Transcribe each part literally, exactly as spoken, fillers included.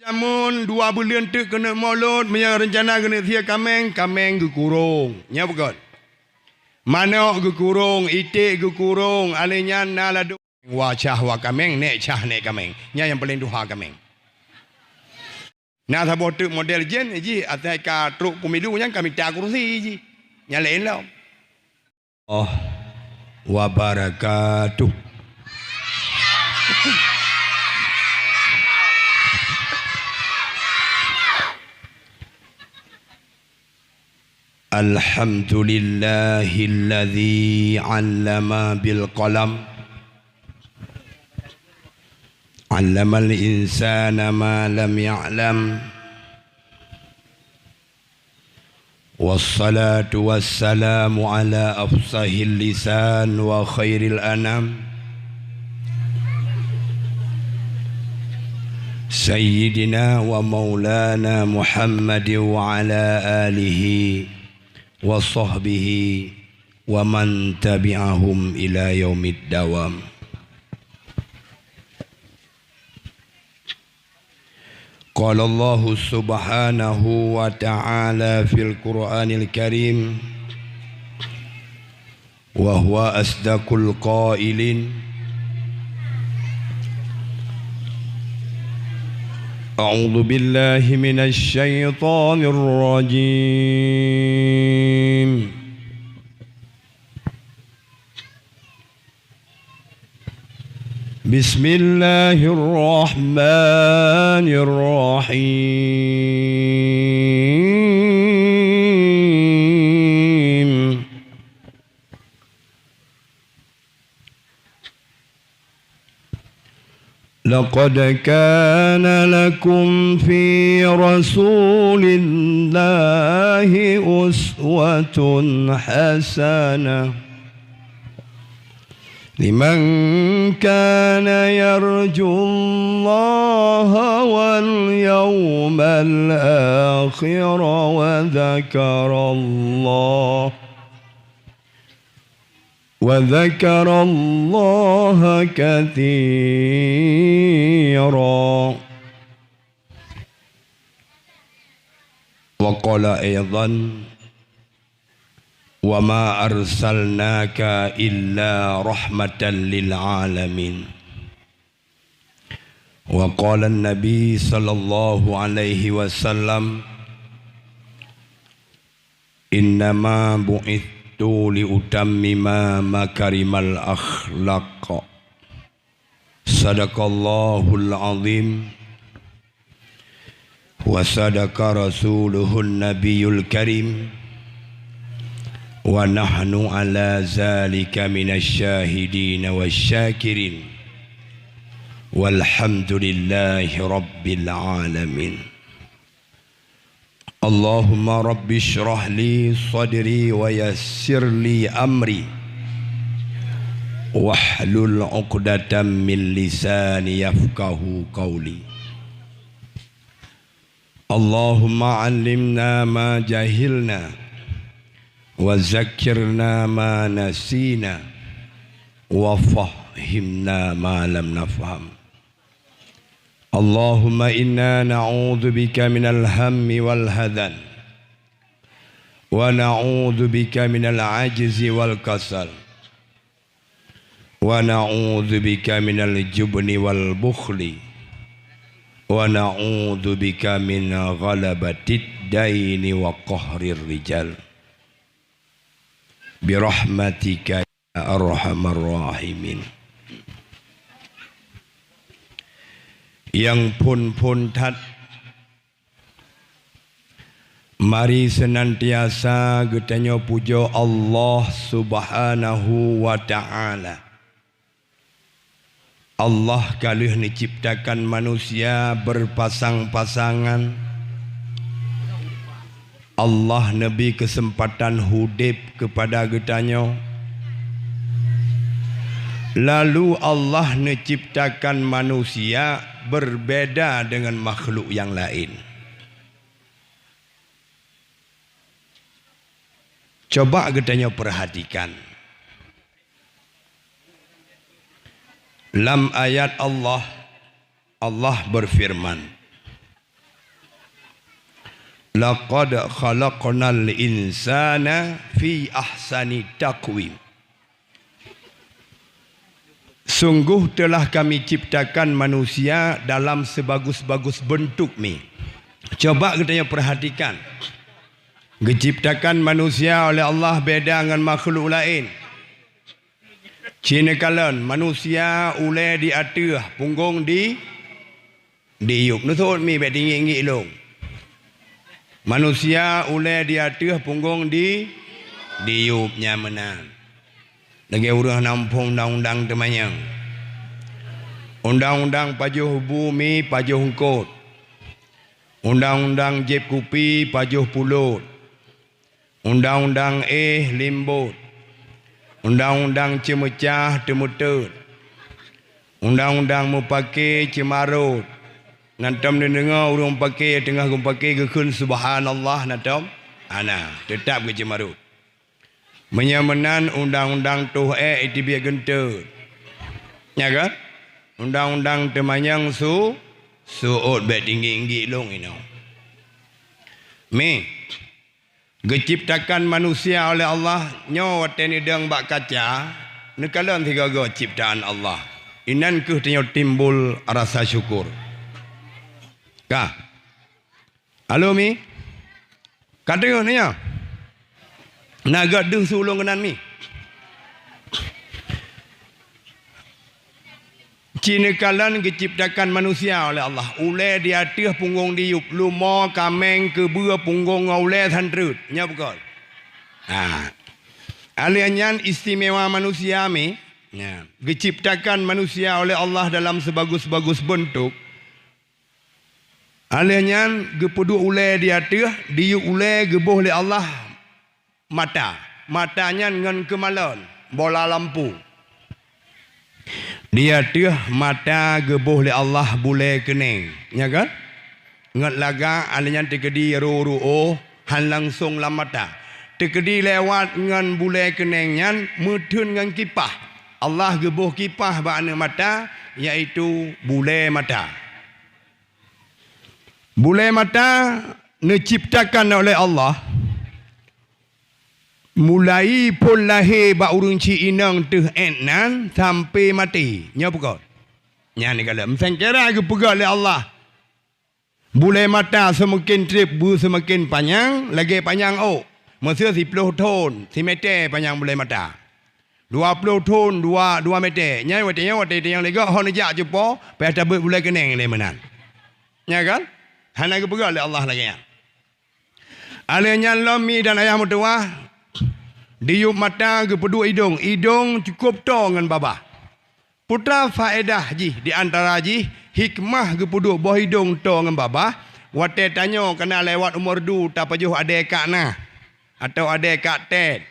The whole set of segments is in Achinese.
Namun dua buleuen teuk keuneuk mulod, meunyoe reuncana keuneuk sie kaméng, kaméng geukurong. Nyan beugöt. Manök geukurong, iték geukurong, alèh nyan na ladôm. Wa cah wa kaméng, nèk cah nèk kaméng. Nyan nyang paleng tuha kaméng. Na saboh teuk model jén jih, asai ka trok pemilu nyan ka mita kursi jih. Nyan laén lom. Oh, wabarakatuh. Alhamdulillahilladzi 'allama bil qalam. 'Allamal insana ma lam ya'lam. Wassalatu wassalamu ala afsahil lisan wa khairil anam, Sayyidina wa Maulana Muhammadin wa ala alihi wa sahbihi wa man tabi'ahum ila yaumid dawam. Qala Allahu subhanahu wa ta'ala fil Qur'anil Karim, wa huwa asdaqul qailin, a'udzu billahi minasy syaithanir rajim. بسم الله الرحمن الرحيم. لقد كان لكم في رسول الله أسوة حسنة لمن كان يرجو الله واليوم الآخر وذكر الله وذكر الله كثيرا. وقال أيضا: وما أرسلناك إلا رحمة للعالمين. وقال النبي صلى الله عليه وسلم: إنما بعثت لأتمم مكارم الأخلاق. صدق الله العظيم. وصدق رسوله النبي الكريم، ونحن على ذلك من الشاهدين والشاكرين، والحمد لله رب العالمين. اللهم رب اشرح لي صدري ويسر لي أمري واحلل عقدة من لساني يفقهوا قولي. اللهم علمنا ما جهلنا وذكرنا ما نسينا وفهمنا ما لم نفهم. اللهم إنا نعوذ بك من الهم والحزن ونعوذ بك من العجز والكسل ونعوذ بك من الجبن والبخل ونعوذ بك من غلبة الدين وقهر الرجال برحمتك يا أرحم الراحمين. Nyang phôn-phôn that, mari seunantiasa geutanyoe pujoe Allah Subhanahu wa Ta'ala. Allah ka lheueh neuciptakan manusia beurpasang-pasangan. Allah neubri keuseumpatan udeb keupada geutanyoe. Lalu Allah neuciptakan manusia beurbeda deungon makhluk nyang laén. Coba geutanyoe peurhatikan. Lam ayat Allah, Allah beufeureuman, "Laqad khalaqnal insana fi ahsani taqwim." Sungguh telah Kami ciptakan manusia dalam sebagus-bagus bentuk, Mi. Coba geutanyoe perhatikan. Geuciptakan manusia oleh Allah beda ngon makhluk laén. Ci neukalon, manusia ulée di ateueh, punggong di, di yup. Neuseuôt, Mi, bék tinggik-inggik lôn. Manusia ulée di ateueh, punggong di, di yup, nyan meunan. Lagée ureuëng na muphom undang-undang teumanyong. Undang-undang pajoh bu, Mi, pajoh eungkôt. Undang-undang jieb kupi, pajoh pulôt. Undang-undang éh, limbot. Undang-undang ceumeucah, teumeuteut. Undang-undang meupaké, ceumarot. Nan tom neudeungoe ureuëng paké teungoh geupake geukheun subhanallah, nan tom hana, teutab geuceumarot. Meunyoe meunan, undang-undang toh ék, iteubiet geunteut. Nya kan? Undang-undang teumanyong su-, seuôt, bék tinggik-inggik lôn inoe. Mi, geuciptakan manusia oleh Allah nyoe watée neudong bak kaca, neukalon sigoe-goe ciptaan Allah. Inan kheueh tanyoe timbul rasa syukur. Ka. Halo, Mi. Ka deungoe nyoe? Na gét deuh su ulôn keunan, Mi. Ci neukalon geuciptakan manusia oleh Allah, ulée di ateueh, punggong di yup, leumo, kaméng, keubeue, punggong ngon ulée santreut. Nyoe bukon? Ha. Aleuh nyan istimewa manusia, Mi. Nya, geuciptakan manusia oleh Allah dalam sebagus-bagus bentuk. Aleuh nyan geupeuduek ulée di ateueh, di yup ulée geuboh lé Allah mata. Mata nyan ngon keumalon, bola lampu. Di ateueh mata geuboh lé Allah bulée keuneng, nya kan? Ngon lagak, aleuh nyan teukeudi ru-ruoh, han langsong lam mata. Teukeudi lewat ngon bulée keuneng nyan meutheun ngon kipah. Allah geuboh kipah bak aneuëk mata, yaitu bulée mata. Bulée mata neuciptakan oleh Allah, mulai phon lahé bak ureuëng ci inong teuh ék nan sampai maté. Nyoe bukon? Nyan neukalon. Meuseukian geupeugah lé Allah, bulée mata seumaken treb beuseumaken panyang, lagée panyang ôk. Meuseu siploh thon, simeté panyang bulée mata. Dua ploh thon, dua, dua meté. Nyan watée nyoe, watée tanyong lé gob, hon neujak cupo, payah tabeuet bulée keuneng lé meunan. Nya kan? Hana geupeugah lé Allah lagée nyan. Aleuh nyan lom, Mi dan Ayah meutuwah, di yup mata geupeuduek idong. Idong cukôp toe ngon babah. Peue teuma faedah jih? Di antara jih, hikmah geupeuduek boh idong toe ngon babah, watée tanyoe kana lewat u meurdu tapajoh adée kak na, atawa adée kak tét.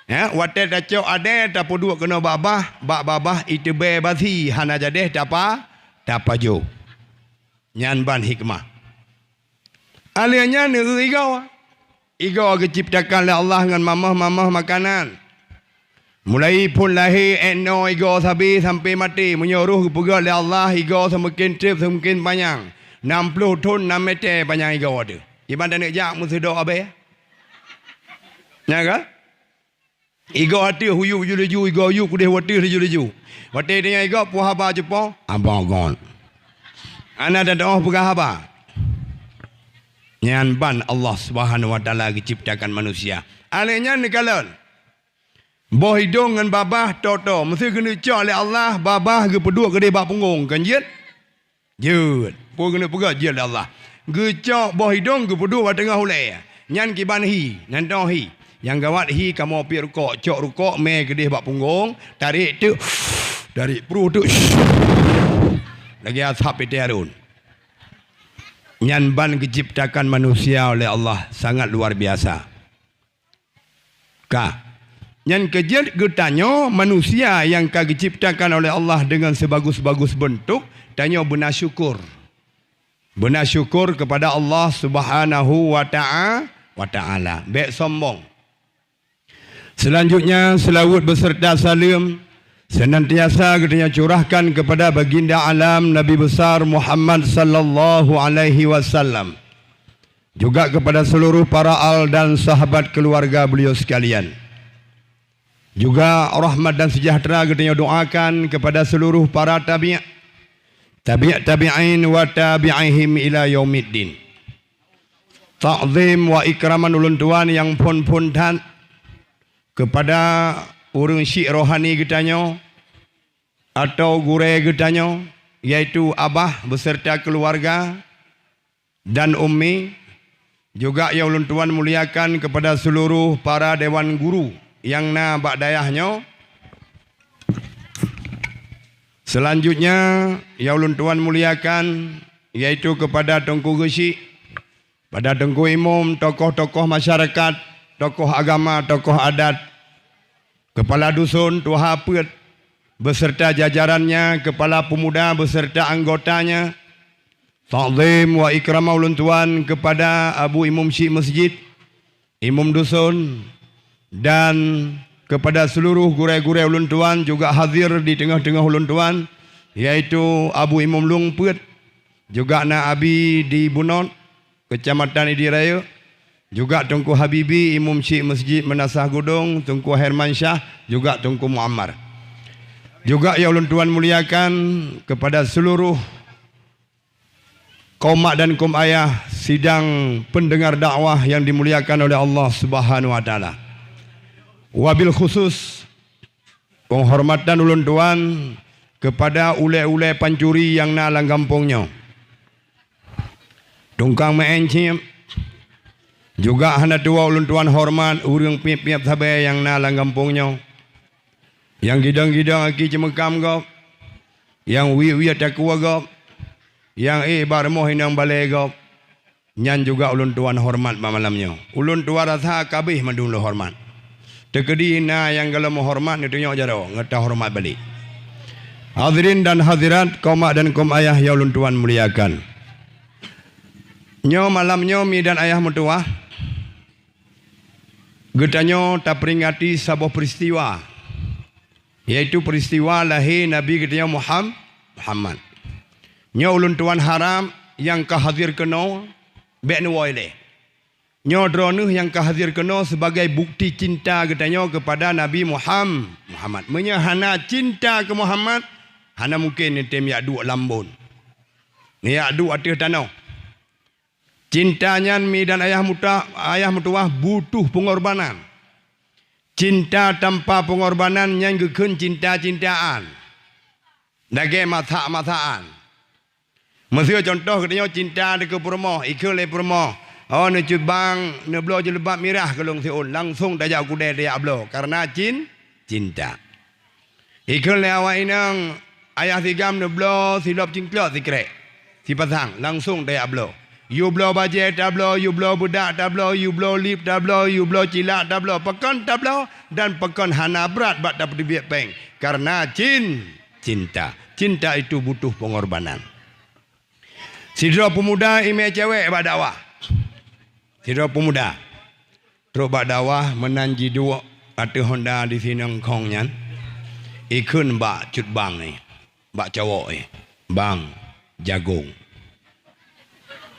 Ya, watée tacok adée tapeuduek keunoe babah, bak babah iteubée basi hana jadéh tapa-, tapajoh. Nyan ban hikmah. Aleuh nyan neueu igoe. Igoe geuciptakan lé Allah ngon mamoh-mamoh makanan. Mulai phon lahé ék noe igoe sabe sampai maté, meunyoe roh geupeugah lé Allah, igoe seumaken treb seumaken panyang. Nam ploh thon nam meté panyang igoe teuh. Iban taneuk jak meuseudok abée. Nya kan? Igoe ateueh u yup laju-laju, igoe yup keudeh u ateueh laju-laju. Watée tanyong igoe peue haba cupo, haba gon. Hana tatu'oh peugah haba. Nyan ban Allah Subhanahu wa Taala geuciptakan manusia. Aleuh nyan neukalon. Boh idong ngon babah toe-toe, meuseu geuneuk cok lé Allah, babah geupeuduek keudeh bak punggong, kon jeuet? Jeuet. Peue geuneuk peugah jeuet lé Allah. Geucok boh idong geupeuduek bak teungoh ulée. Nyan kiban hi, nan toe hi. Nyang gawat hi kamoe piep rukok, cok rukok mé keudeh bak punggong, tarék teuk, tarék pruh teuk. Lagée asab P T Harun. Nyan ban geuciptakan manusia oleh Allah sangat luar biasa. Ka. Nyan keu jeuet geutanyoe manusia nyang ka geuciptakan oleh Allah deungon sibagus-bagus beuntok, tanyoe beuna syukur. Beuna syukur keupada Allah Subhanahu wa ta'a-, wa Ta'ala. Bék sombong. Seulanjutnya, seulaweuet beuseurta saleuem seunantiasa geutanyoe curahkan keupada Baginda Alam Nabi Besar Muhammad sallallahu alaihi wasallam. Juga kepada seluruh para al dan sahabat keluarga beliau sekalian. Juga rahmat dan sejahtera geutanyoe doakan kepada seluruh para tabi', tabi' tabi'in wa tabi'ihim ila yaumiddin. Takzim wa ikraman ulôn tuan nyang phon-phon that kepada ureuëng syik rohani geutanyoe atau gurée geutanyoe, yaitu abah beserta keluarga dan ummi, juga nyang ulôn tuan muliakan kepada seluruh para dewan guru nyang na bak dayah nyoe. Selanjutnya, nyang ulôn tuan muliakan, yaitu kepada Teungku Geuchik, pada Teungku Imum, tokoh-tokoh masyarakat, tokoh agama, tokoh adat, kepala dusun, tuha peuet, beserta jajarannya, kepala pemuda beserta anggotanya, takzim wa ikrama ulôn tuan kepada Abu Imum Syik Masjid, Imum Dusun, dan kepada seluruh gurée-gurée ulôn tuan juga hadir di teungoh-teungoh ulôn tuan, yaitu Abu Imum Lueng Peuet, juga na Abi di Bunot, Kecamatan Idi Raya, juga Teungku Habibi, Imum Syik Masjid Meunasah Gudong, Teungku Herman Syah, juga Teungku Muammar. Juga nyang ulôn tuan muliakan kepada seluruh kaum mak dan kaum ayah sidang pendengar dakwah yang dimuliakan oleh Allah Subhanahu wa Taala. Wabil khusus, penghormatan ulôn tuan kepada ulée-ulée pancuri nyang na lam gampông nyoe. Tungkang meu'en cit, juga hana tuwoe ulôn tuan horeumat ureuëng piep-piep sabe nyang na lam gampông nyoe. Nyang gidong-gidong aki ceumeukam gob, nyang wiet-wiet takue gob, nyang éh bak rumoh inong balée gob, nyan juga ulôn tuan horeumat bak malam nyoe. Ulôn tuan rasa ka abéh mandum lôn horeumat. Teukeudi na nyang gohlom meuhoreumat, neutunyok jaroe ngon tahoreumat balek. Hadirin dan hadirat, kaum mak dan kaum ayah nyang ulôn tuan muliakan. Nyoe malam nyoe mi dan ayah meutuwah, geutanyoe taperingati saboh peuristiwa, yaitu peuristiwa lahé Nabi geutanyoe Muham-, Muhammad. Nyoe ulôn tuan harab nyang ka hadir keunoe bék neuwoe lé. Nyoe droeneueh nyang ka hadir keunoe sibagai bukti cinta geutanyoe keupada Nabi Muham-, Muhammad. Meunyoe hana cinta keu Muhammad, hana mungken neutem jak duek lam bon, neujak duek ateueh tanoh. Cinta nyan mi dan ayah muta-, ayah meutuwah butuh peungorbanan. Cinta tanpa peungorbanan nyan geukheun cinta-cintaan, lagée masak-masakan. Meuseu cuntoh geutanyoe cinta dikeue peurumoh, ikheun lé peurumoh, "Oh, neucut bang, neubloe jilbab mirah keu lôn siôn," langsong tajak u keudée tajak bloe, kareuna cin-, cinta. Ikheun lé awak inong, ayah sigam neubloe silop cingklok sikrék, sipasang, langsong tajak bloe. Yue bloe bajée tabloe, yue bloe beudak tabloe, yue bloe lip tabloe, yue bloe cilak tabloe, pakon tabloe dan pakon hana brat bak tapeuteubiet péng, kareuna cin-, cinta. Cinta itu butuh pengorbanan. Sidroe peumuda imé cewék bak dakwah. Sidroe peumuda trok bak dakwah meunan jiduek ateueh honda di sinan khong nyan, ikheun bak cut bang nyan, bak cowok nyan, "Bang, jagong."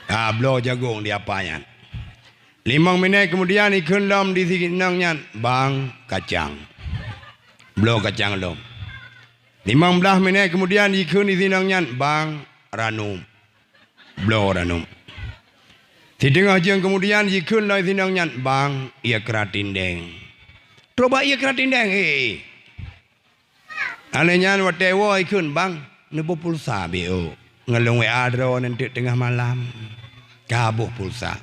Ah, bloe jagong di apa nyan. Limong minét keumudian ikheun lom di sinan nyan, "Bang, kacang." Bloe kacang lom. Limong blaih minét keumudian ikheun di sinan nyan, "Bang, ranub." Bloe ranub. Siteungoh jeuem keumudian jikheun lom sinan nyan, "Bang, ié kra tindeng." Trok bak ié kra tindeng, eh. Aneuëk nyan watée woe ikheun, "Bang, neuboh pulsa bék, oh. Ngon lôn W A droe neuntreuk teungoh malam." Ka boh pulsa.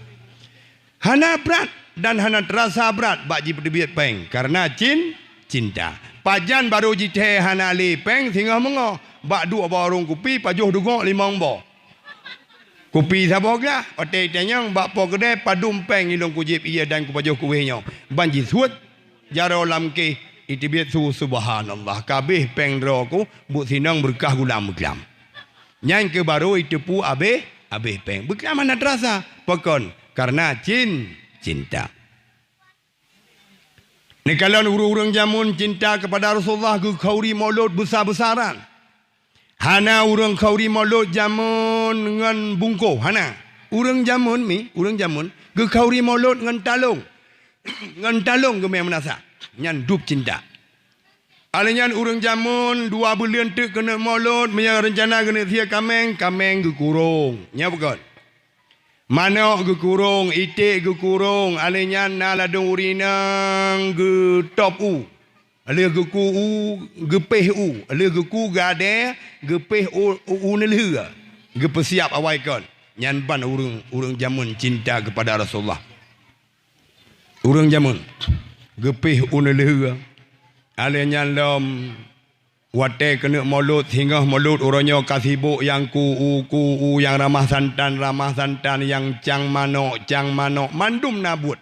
Hana brat dan hana teurasa brat bak jipeuteubiet péng, kareuna cin-, cinta. Pajan barô jithée hana lé péng singoh meungoh, bak duek bak warong kupi pajoh dugok limong boh. Kupi saboh glah, watée itanyong bak po keudée, "Padum péng ilôn kujieb ié dan kupajoh kuweh nyoe?" Ban jisuet jaroe lam kéh, iteubiet su, "Subhanallah, ka abéh péng droe ku, buet sinong beureukah gulam meuklam." Nyan keuh barô iteupeue abéh, abéh péng. Beuklam hana teurasa. Pakon? Kareuna cin-, cinta. Neukalon ureuëng-ureuëng jameun cinta keupada Rasulullah geukhauri mulod beusa-beusaran. Hana ureuëng khauri mulod jameun ngon bungkôh, hana. Ureuëng jameun mi, ureuëng jameun geukhauri molot ngon talong. Ngon talong geumé meunasah. Nyan dub cinta. Alèh nyan ureuëng jameun dua buleuen teuk keuneuk molot, meunyoe reuncana keuneuk sie kaméng, kaméng geukurong. Nyan bukon. Manok geukurong, iték geukurong, alèh nyan na ladôm ureuëng inong geutôb u. Lheueh geuku u, geupéh u, lheueh geuku geuadée, geupéh u, u, u neulheueh, geupeusiab awai kon. Nyan ban ureuëng, ureuëng jameun cinta keupada Rasulullah. Ureuëng jameun geupéh u neulheueh, alèh nyan lom watée keuneuk molot, singoh molot uroe nyoe ka sibok nyang ku u, ku u, nyang ramah santan, ramah santan, nyang cang manok, cang manok, mandum na buet.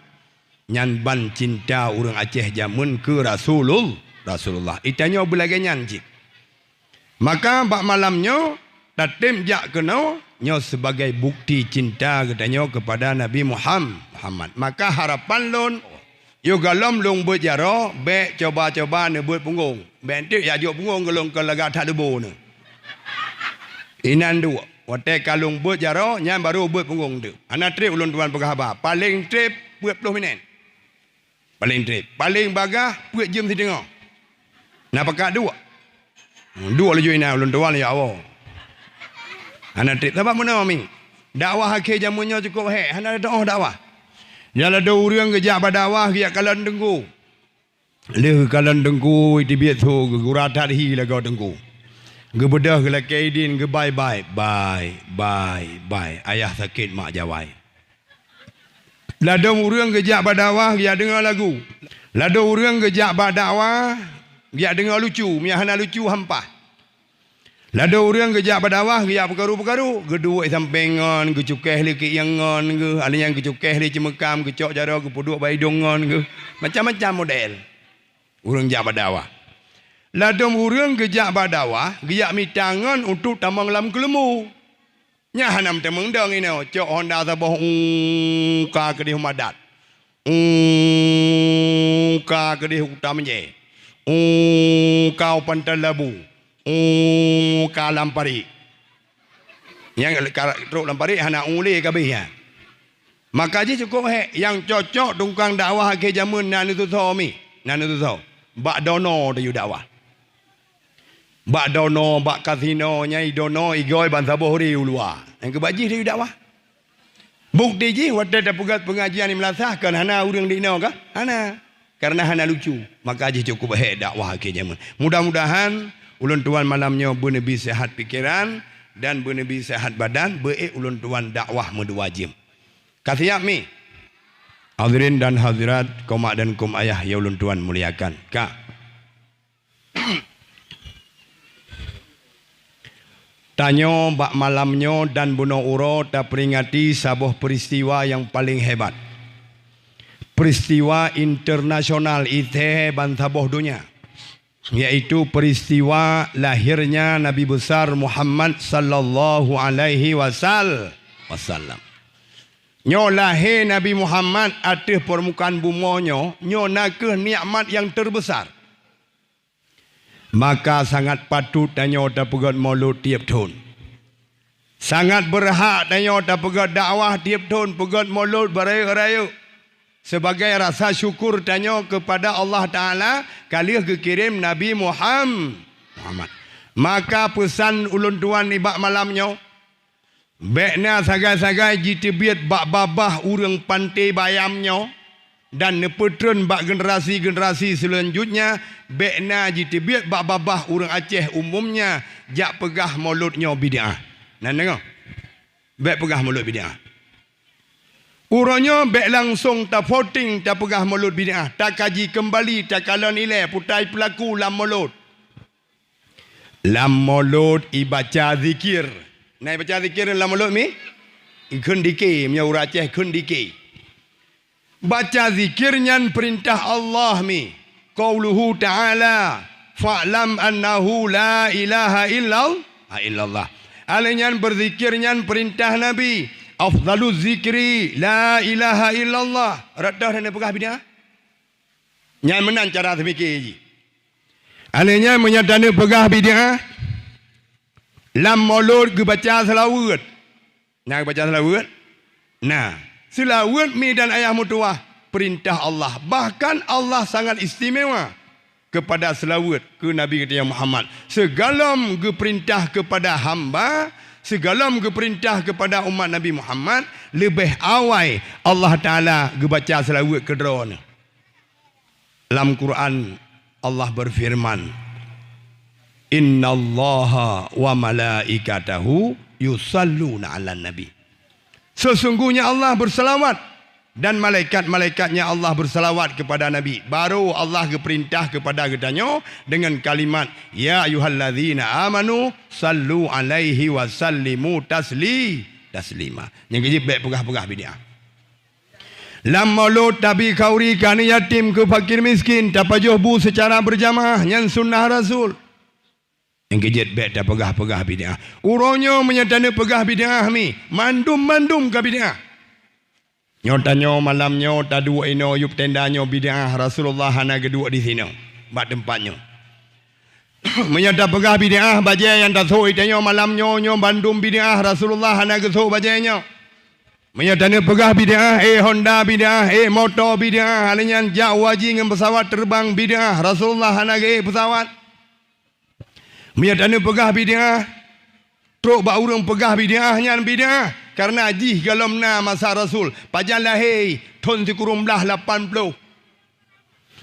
Nyan ban cinta ureuëng Aceh jameun keu Rasulul-, Rasulullah. Itanyoe beulagée nyan cit. Maka bak malam nyoe tatem jak keunoe, nyoe sebagai bukti cinta geutanyoe keupada Nabi Muham-, Muhammad. Maka harapan lôn, yoh gohlom lôn beuet jaroe, bék coba-coba neubeuet punggong. Bék enteuk jak jok punggong gohlom keu lagak that leubo nyoe. Inan duek. Watée ka lôn beuet jaroe, nyan barô beuet punggong teuk. Hana treb ulôn tuan peugah haba. Paleng treb peuet ploh minét. Paleng treb. Paleng bagaih peuet jeuem siteungoh. Na pakat duek. Duek laju inan ulôn tuan ya Allah. Hana treb. Sabab meunoe mi. Dakwah akhé jameun nyoe cukôp hék. Hana teuoh dakwah. Nyan ladôm ureuëng geujak bak dakwah geujak kalon teungku. Lheueh kalon teungku, teubiet su geugura that hi lagoe teungku. Geubeudôh geulakée idin, geubai-bai, bai, bai, bai. Ayah sakét mak jawai. Ladôm ureuëng geujak bak dakwah geujak deungoe lagu. Ladôm ureuëng geujak bak dakwah geujak deungoe lucu, meunyo hana lucu hampah. Ladôm ureuëng geujak bak dakwah geujak peukaru-peukaru, geuduek sampéng ngon, geucukéh lé keuieng ngon geuh, alèh nyan geucukéh lé ceumeukam, geucok jaroe geupeuduek bak idong ngon geuh, macam-macam model. Ureuëng jak bak dakwah. Ladôm ureuëng geujak bak dakwah geujak mita ngon untuk tamong lam keuleumbu. Nyan hana meuteumèe dong inoe, cok honda saboh, uu, ka keudeh u Madat. Uu, ka keudeh u Kuta Meunjée. Uu, ka u Pantai Labu. Uu, ka lam parit. Nyang ka trok lam parit hana uu lé ka abéh nyan. Maka jih cukôp hék, nyang cocok tukang dakwah akhé jameun na neutusoe mi, na neutusoe. Bak dono tayue dakwah. Bak dono, bak kasino, nyang idono, igôi ban saboh ri u luwa. Nyang keuh bak jih tayue dakwah. Bukti jih, watèe tapeugöt peungajian di meulasah, kon hana ureueng di inoe kah? Hana. Karena hana lucu. Maka jih cukôp hék dakwah akhé jameun. Mudah-mudahan ulôn tuan malam nyoe beuneubi seuhat pikeran dan beuneubi seuhat badan, beu ék ulôn tuan dakwah meudua jeuem. Ka siap mi? Hadirin dan hadirat, kaum mak dan kaum ayah nyang ulôn tuan muliakan. Ka. Tanyoe bak malam nyoe dan bunoe uroe taperingati saboh peuristiwa nyang paleng hebat. Peuristiwa internasional ithèe ban saboh donya, yaitu peuristiwa lahirnya Nabi Besar Muhammad sallallahu alaihi wasal-, wasallam. Nyoe lahé Nabi Muhammad ateueh peurmukaan bumoe nyoe, nyoe na kheueh nikmat nyang teureubesar. Maka sangat patôt tanyoe tapeugöt mulod tieb thon. Sangat beurhak tanyoe tapeugöt dakwah tieb thon, peugöt mulod beurayeuk-rayeuk, sibagai rasa syukur tanyoe keupada Allah Taala ka lheueh geukirém Nabi Muham-, Muhammad. Maka peusan ulôn tuan nibak malam nyoe, bék na sagai-sagai jiteubiet bak babah ureueng Panté Bayam nyoe dan neupeutrön bak generasi-generasi seulanjutnya, bék na jiteubiet bak babah ureueng Aceh umumnya jak peugah mulod nyoe bid'ah. Na neudeungoe? Bék peugah mulod bid'ah. Uroe nyoe bék langsong tapoting tapeugah mulod bid'ah, takaji keumbali, takalon ilée peue teuma peulaku lam mulod. Lam mulod ibaca zikir. Na ibaca zikir lam mulod mi? Kheun dike, meunyoe ureueng Aceh kheun dike. Baca zikir nyan peurintah Allah mi. Qauluhu ta'ala, "Fa'lam annahu la ilaha illal-, ha, illallah." Alèh nyan beuzikir nyan peurintah Nabi. Afdaluz zikri la ilaha illallah. Rot toh na neupeugah bid'ah? Nyan meunan cara teumike jih. Alèh nyan meunyoe taneuk peugah bid'ah, lam mulod geubaca seulaweuet. Na geubaca seulaweuet? Nah, seulaweuet mi dan ayah meutuwah, peurintah Allah. Bahkan Allah sangat istimewa kepada seulaweuet keu Nabi geutanyoe Muhammad. Sigohlom geupeurintah kepada hamba, sigohlom geupeurintah kepada umat Nabi Muhammad, leubeh awai Allah Taala geubaca seulaweuet keu droeneuh. Lam Quran Allah beufeureuman, "Innallaha wa malaikatahu yusalluna 'alan nabi." Sesungguhnya Allah berselawat dan malaikat-malaikatnya Allah berselawat kepada Nabi. Baru Allah geupeurintah kepada geutanyoe dengan kalimat, "Ya ayyuhallazina amanu sallu alaihi wa sallimu tasli-, taslima." Nyang keujeuet bèk peugah-peugah bid'ah. Lam Maulud tabi khauri keu aneuk yatim, keu fakir miskin, tapajoh bu seucara beurjamaah, nyan sunnah Rasul. Nyang keujeuet bèk tapeugah-peugah bid'ah. Uroe nyoe meunyoe taneuk peugah bid'ah mi, mandum-mandum ka bid'ah. Nyoe tanyoe malam nyoe taduek inoe yub tenda nyoe bid'ah, Rasulullah hana geuduek disinoe, bak teumpat nyoe. Meunyoe tapeugah bid'ah bajèe nyang tasôk i tanyoe malam nyoe, nyoe bandum bid'ah, Rasulullah hana geusôk bajèe nyoe. Meunyoe taneuk peugah bid'ah, éh honda bid'ah, éh moto bid'ah, hana nyan jak u haji ngon peusawat teureubang bid'ah, Rasulullah hana geuék peusawat. Meunyoe taneuk peugah bid'ah, trok bak ureueng peugah bid'ah, nyan bid'ah, kareuna jih gohlom na masa Rasul, pajan lahé, thôn sikureueng blaih lapan ploh.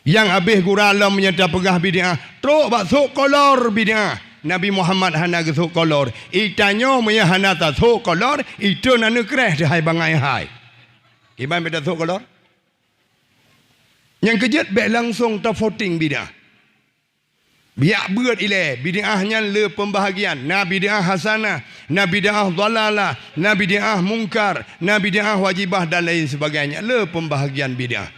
Nyang habéh gura lom meunyoe tapeugah bid'ah, trok bak sôk kolor bid'ah. Nabi Muhammad hana geusôk kolor. I tanyoe meunyoe hana tasôk kolor, i treun aneuk kréh teuhai bangai hai. Kiban bèk tasôk kolor? Nyang keujeuet bèk langsong tavoting bid'ah. Biak beuet ilèe, bid'ah nyan le peumbahagian. Na bid'ah hasanah, na bid'ah dhalalah, na bid'ah mungkar, na bid'ah wajibah dan lain sebagainya. Le peumbahagian bid'ah.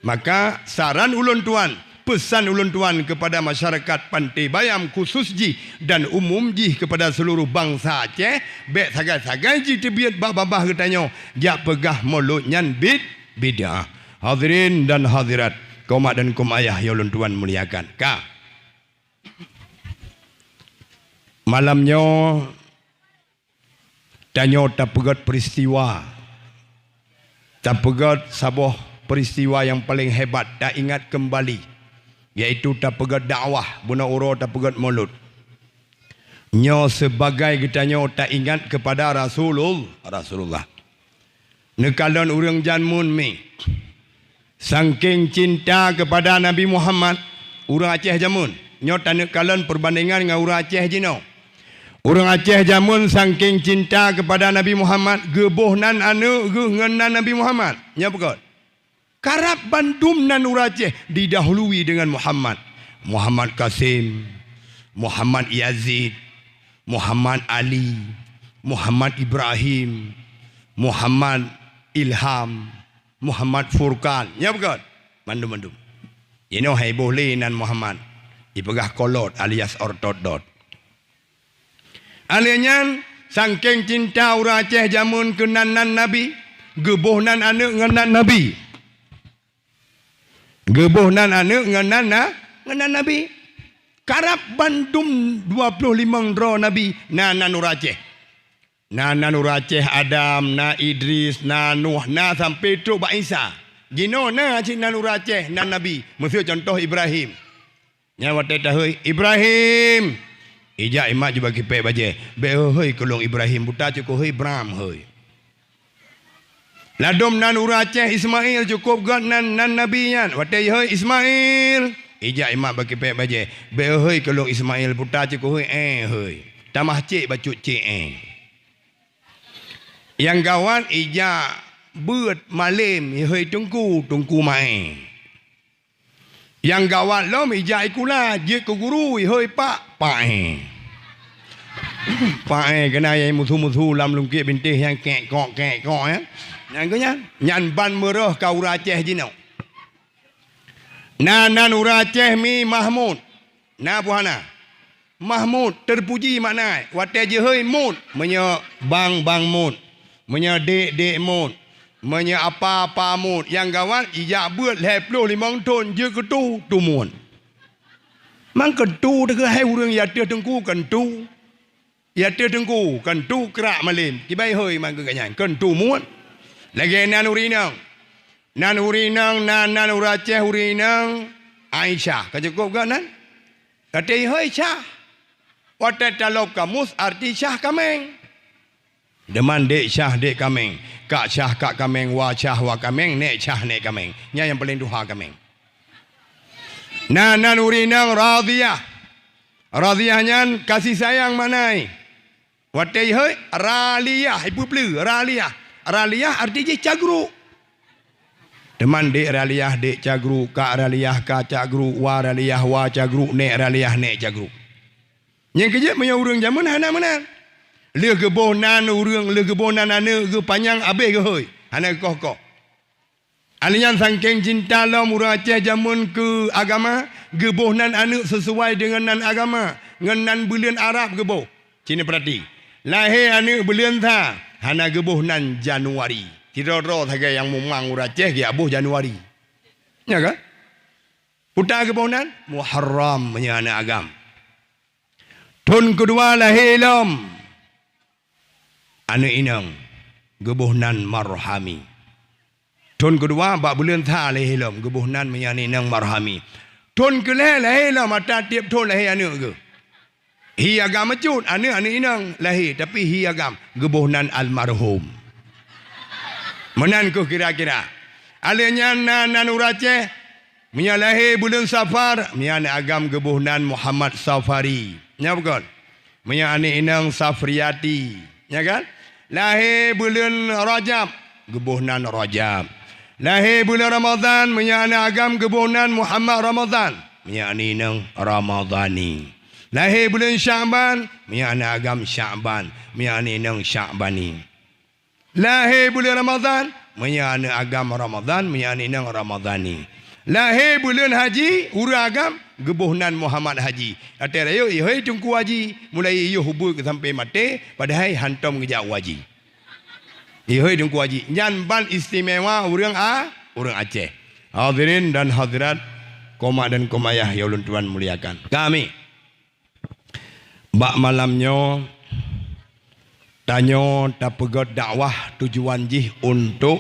Maka, saran ulôn tuan, peusan ulôn tuan keupada masyarakat Panté Bayam khusus jih dan umum jih keupada seuluruh bansa Aceh, bèk sagai-sagai jiteubiet bak babah geutanyoe jak peugah Maulud nyan bid-, bid'ah. Hadirin dan hadirat, kaum mak dan kaum ayah nyang ulôn tuan muliakan. Ka. Malam nyoe, tanyoe tapeugèt peuristiwa. Tapeugèt saboh peuristiwa nyang paleng hebat, taingat keumbali, yaitu tapeugèt dakwah, bunoe uroe tapeugèt Maulud. Nyoe sibagai geutanyoe taingat keupada Rasulul-, Rasulullah. Neukalon ureueng jameun mi. Sangking cinta keupada Nabi Muhammad, ureueng Aceh jameun, nyoe taneuk kalon peurbandengan ngon ureueng Aceh jinoe. Ureueng Aceh jameun sangking cinta keupada Nabi Muhammad, geuboh nan aneuk geuh ngon nan Nabi Muhammad. Nyoe peugah, karab bandum nan ureueng Aceh didahului deungon Muhammad. Muhammad Qasim, Muhammad Yazid, Muhammad Ali, Muhammad Ibrahim, Muhammad Ilham, Muhammad Furqan. Nyoe peugah, mandum-mandum. Jinoe hai boh lé nan Muhammad, ipeugah kolot alias ortodot. Alèh nyan, sangking cinta ureueng Aceh jameun keu nan-nan Nabi, geuboh nan aneuk ngon nan Nabi. Geuboh nan aneuk ngon nan na-, ngon nan Nabi. Karab bandum dua ploh limong droe Nabi na nan ureueng Aceh. Na nan ureueng Aceh Adam, na Idris, na Nuh, na sampoe trok bak Isa. Jinoe na cit nan ureueng Aceh nan Nabi, meuseu contoh Ibrahim. Nyan watèe tahôi, "Ibrahim!" Ijak imat jibagi pèk bajèe. "Bèk hôi-hôi keu lôn Ibrahim, buta cukôp hôi Bram hôi." Ladôm nan ureueng Aceh Ismail cukôp gèt nan, nan Nabi nyan. Watèe jihôi, "Ismail!" Ijak imat bagi pèk bajèe. "Bèk hôi-hôi keu lôn Ismail, buta cukôp hôi èe hôi. Tamah cék bacut cék èe." Nyang gawat ijak beuet malém, jihôi teungku, teungku maé. Nyang gawat lom ijak ikula, jeuet keu guru, ihôi pak, pak èe. Pak èe keunan nyang musu-musu lam lungkiek bintéh nyang kèk-kok, kèk-kok, ya. Nyang keu nyan, nyan ban meurôh ka ureueng Aceh jinoe. Na nan ureueng Aceh mi Mahmud. Na buhana. Mahmud, teupuji makna, watèe jihôi mud, meunyoe bang, bang mud, meunyoe dék, dék mud, meunyoe apa, apa mud, nyang gawat ijak beuet lhèe ploh limong thôn jeuet keu tu, tu mud. Mang keu tu teuka hai ureueng ateueh teungku keu tu. Ateueh teungku keu tu krak malém, kiban hôi mang keu gobnyan keu tu mud. Lagée nan ureuëng inong. Nan ureuëng inong, nan, nan ureuëng Aceh ureuëng inong Aisyah. Ka cukup geuh nan? Ka teuhôi Syah. Watée talob kamus arti Syah kaméng. Deman dék Syah dék kaméng, kak Syah kak kaméng, wa Syah wa kaméng, nék Syah nék kaméng. Nyan nyang paleng tuha kaméng. Nan, nan ureuëng inong Radhiyah. Radhiyah nyan kasih sayang makna jih. Watée jihôi, Raliyah, ipeupleue, Raliyah. Raliyah arti jih cagruek. Teuma dék Raliyah, dék cagruek, kak Raliyah, kak cagruek, wa Raliyah, wa cagruek, nék Raliyah, nék cagruek. Nyang keujeuet meunyoe ureuëng jameun hana meunan. Lheueh geuboh nan ureuëng, lheueh geuboh nan aneuëk geuh panyang abéh geuhôi, hana geukoh-koh. Alèh nyan sangkeng cinta lom ureuëng Aceh jameun keu agama, geuboh nan aneuëk sisuai deungon nan agama, ngon nan buleuen Arab geuboh. Cit neupeurati, lahé aneuëk buleuen sa, hana geuboh nan Januari. Sidroe-droe sagai nyang mumang ureuëng Aceh geujak boh Januari. Nya kan? Peue teuma geuboh nan? Muharram meunyoe aneuëk agam. Thon keudua lahé lom aneuëk inong, geuboh nan Marhami. Thon keudua bak buleuen sa lahé lom, geuboh nan meunyoe aneuëk inong Marhami. Thon keulhée lahé lom ata tieb thon lahé aneuëk geuh. Hi agam meucut, aneuëk, aneuëk inong lahé, tapi hi agam geuboh nan almarhum. Meunan kheueh kira-kira. Alèh nyan na nan ureuëng Aceh, meunyoe lahé buleuen Safar, meunyoe aneuëk agam geuboh nan Muhammad Safari. Nya bukon? Meunyoe aneuëk inong Safriati. Nya kan? Lahé buleuen Rajab, geuboh nan Rajab. Lahé buleuen Ramadhan, meunyoe aneuëk agam geuboh nan Muhammad Ramadhan. Meunyoe aneuëk inong Ramadhani. Lahé buleuen Sya'ban, meunyoe aneuëk agam Sya'ban. Meunyoe aneuëk inong Sya'bani. Lahé buleuen Ramadhan, meunyoe aneuëk agam Ramadhan, meunyoe aneuëk inong Ramadhani. Lahé buleuen Haji, ureuëng agam, geuboh nan Muhammad Haji. Até rayeuk ihôi Teungku Haji, mulai i yoh ubit sampai maté, padahai hántom geujak u haji. Ihôi Teungku Haji, nyan ban istimewa ureuëng a, ureuëng Aceh. Hadirin dan hadirat, koma dan koma yah nyang ulôn tuan muliakan. Kami bak malam nyoe, tanyoe tapeugét dakwah tujuan jih untuk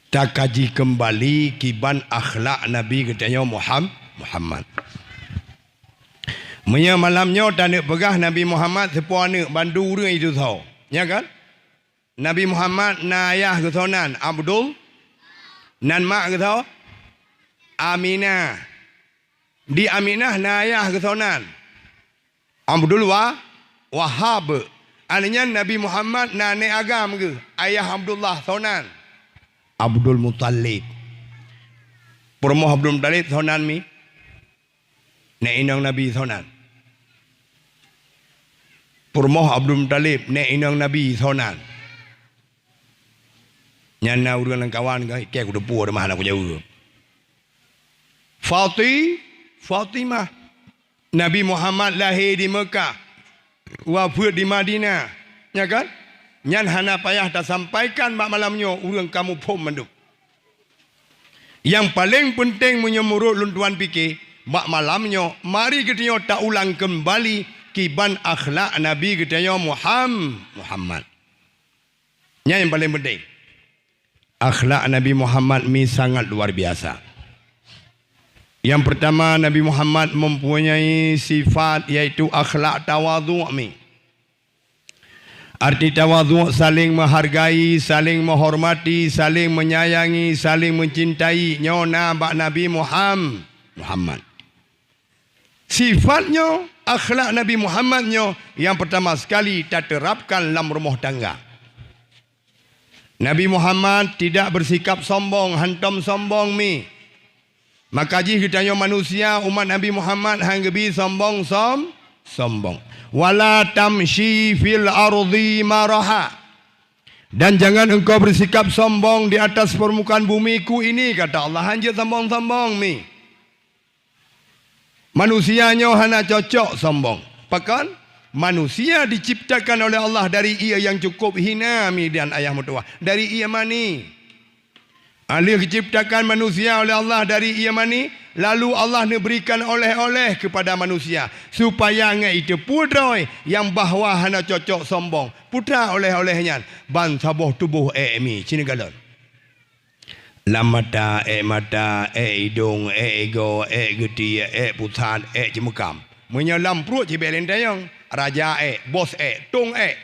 takaji keumbali kiban akhlak Nabi geutanyoe Muham-, Muhammad. Meunyoe malam nyoe taneuk peugah Nabi Muhammad seupôt aneuëk, bandum ureuëng itu soe. Nya kan? Nabi Muhammad na ayah geusoe nan Abdul, nan mak geusoe Aminah. Di Aminah na ayah geusoe nan Abdul Wa-, Wahab. Alèh nyan Nabi Muhammad na nék agam geuh, ayah Abdullah soe nan Abdul Muthalib. Peurumoh Abdul Muthalib soe nan mi? Nék inong Nabi soe nan? Peurumoh Abdul Muthalib, nék inong Nabi soe nan? Nyan na ureuëng lam kawan kah, ikée kuteupue teuma hana kujaweub. Fati-, Fatimah. Nabi Muhammad lahé di Meukah, wafeuet di Madinah. Nya kan? Nyan hana payah tasampaikan bak malam nyoe, ureuëng ka muphom mandum. Nyang paleng peunteng meunyoe meunurot lôn tuan pike, bak malam nyoe, mari geutanyoe taulang keumbali kiban akhlak Nabi geutanyoe Muham-, Muhammad. Nyan nyang paleng peunteng. Akhlak Nabi Muhammad mi sangat luar biasa. Nyang peurtama, Nabi Muhammad mempunyai sifat, yaitu akhlak tawadhu' mi. Arti tawadhu', saling menghargai, saling menghormati, saling menyayangi, saling mencintai. Nyoe na bak Nabi Muham-, Muhammad. Sifat nyoe, akhlak Nabi Muhammad nyoe nyang peurtama sekali taterapkan lam rumoh tangga. Nabi Muhammad tidak bersikap sombong, hántom sombong mi. Maka jih geutanyoe manusia umat Nabi Muhammad han geubi sombong, som-, sombong. "Wala tamshi fil ardi maraha." Dan jangan engkau bersikap sombong di atas permukaan bumiku ini, kata Allah. Han jeuet sombong-sombong mi. Manusia nyoe hana cocok sombong. Pakon? Manusia diciptakan oleh Allah dari ie nyang cukup hina mi dan ayah meutuwah, dari ie mani. Alheuh geuciptakan manusia oleh Allah dari ie mani, Lalu Allah neuberikan oleh-oleh keupada manusia, supaya ngon jiteupeue droe nyang bahwa hana cocok sombong. Peue teuma oleh-oleh nyan? Ban saboh tuboh ék mi, sineuk kalon. Lam mata, ék mata, ék idong, ék igoe, ék geutie, ék pusat, ék ceumeukam. Meunyoe lam pruet cibée lintayong, raja ék, bos ék, tong ék.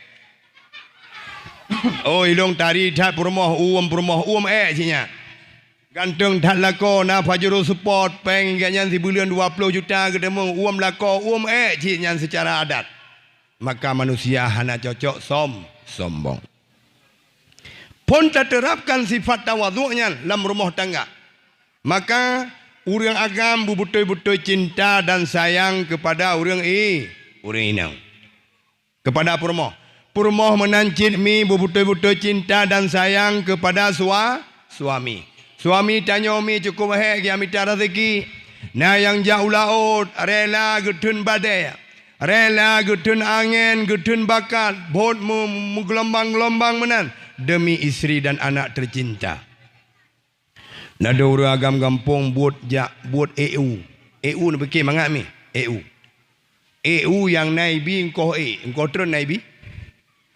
Oh, ilong tari that peurumoh, uem peurumoh, uem ék cit nyan. Ganteng that lakoe, na Pajero Sport, péng gobnyan sibuleuen dua ploh juta geuteumeung, uem lakoe, uem ék cit nyan seucara adat. Maka manusia hana cocok som-, sombong. Phon taterapkan sifat tawadhu nyan lam rumoh tangga, maka ureuëng agam beubeutôi-beutôi cinta dan sayang keupada ureuëng i-, ureuëng inong, keupada peurumoh. Peurumoh meunan cit mi beubeutôi-beutôi cinta dan sayang keupada sua-, suami. Suami tanyoe mi cukup hék geumita raseuki. Na nyang jak u laôt, rela geutheun badée, rela geutheun angén, geutheun bakat, bot meu-, meugeulumbang-geulumbang meunan deumi istri dan anak teucinta. Na dua ureuëng agam gampông buet jak buet ék u. Ék u neupike mangat mi, ék u. Ék u nyang na ibi eungkoh ék, eungkoh treun na ibi?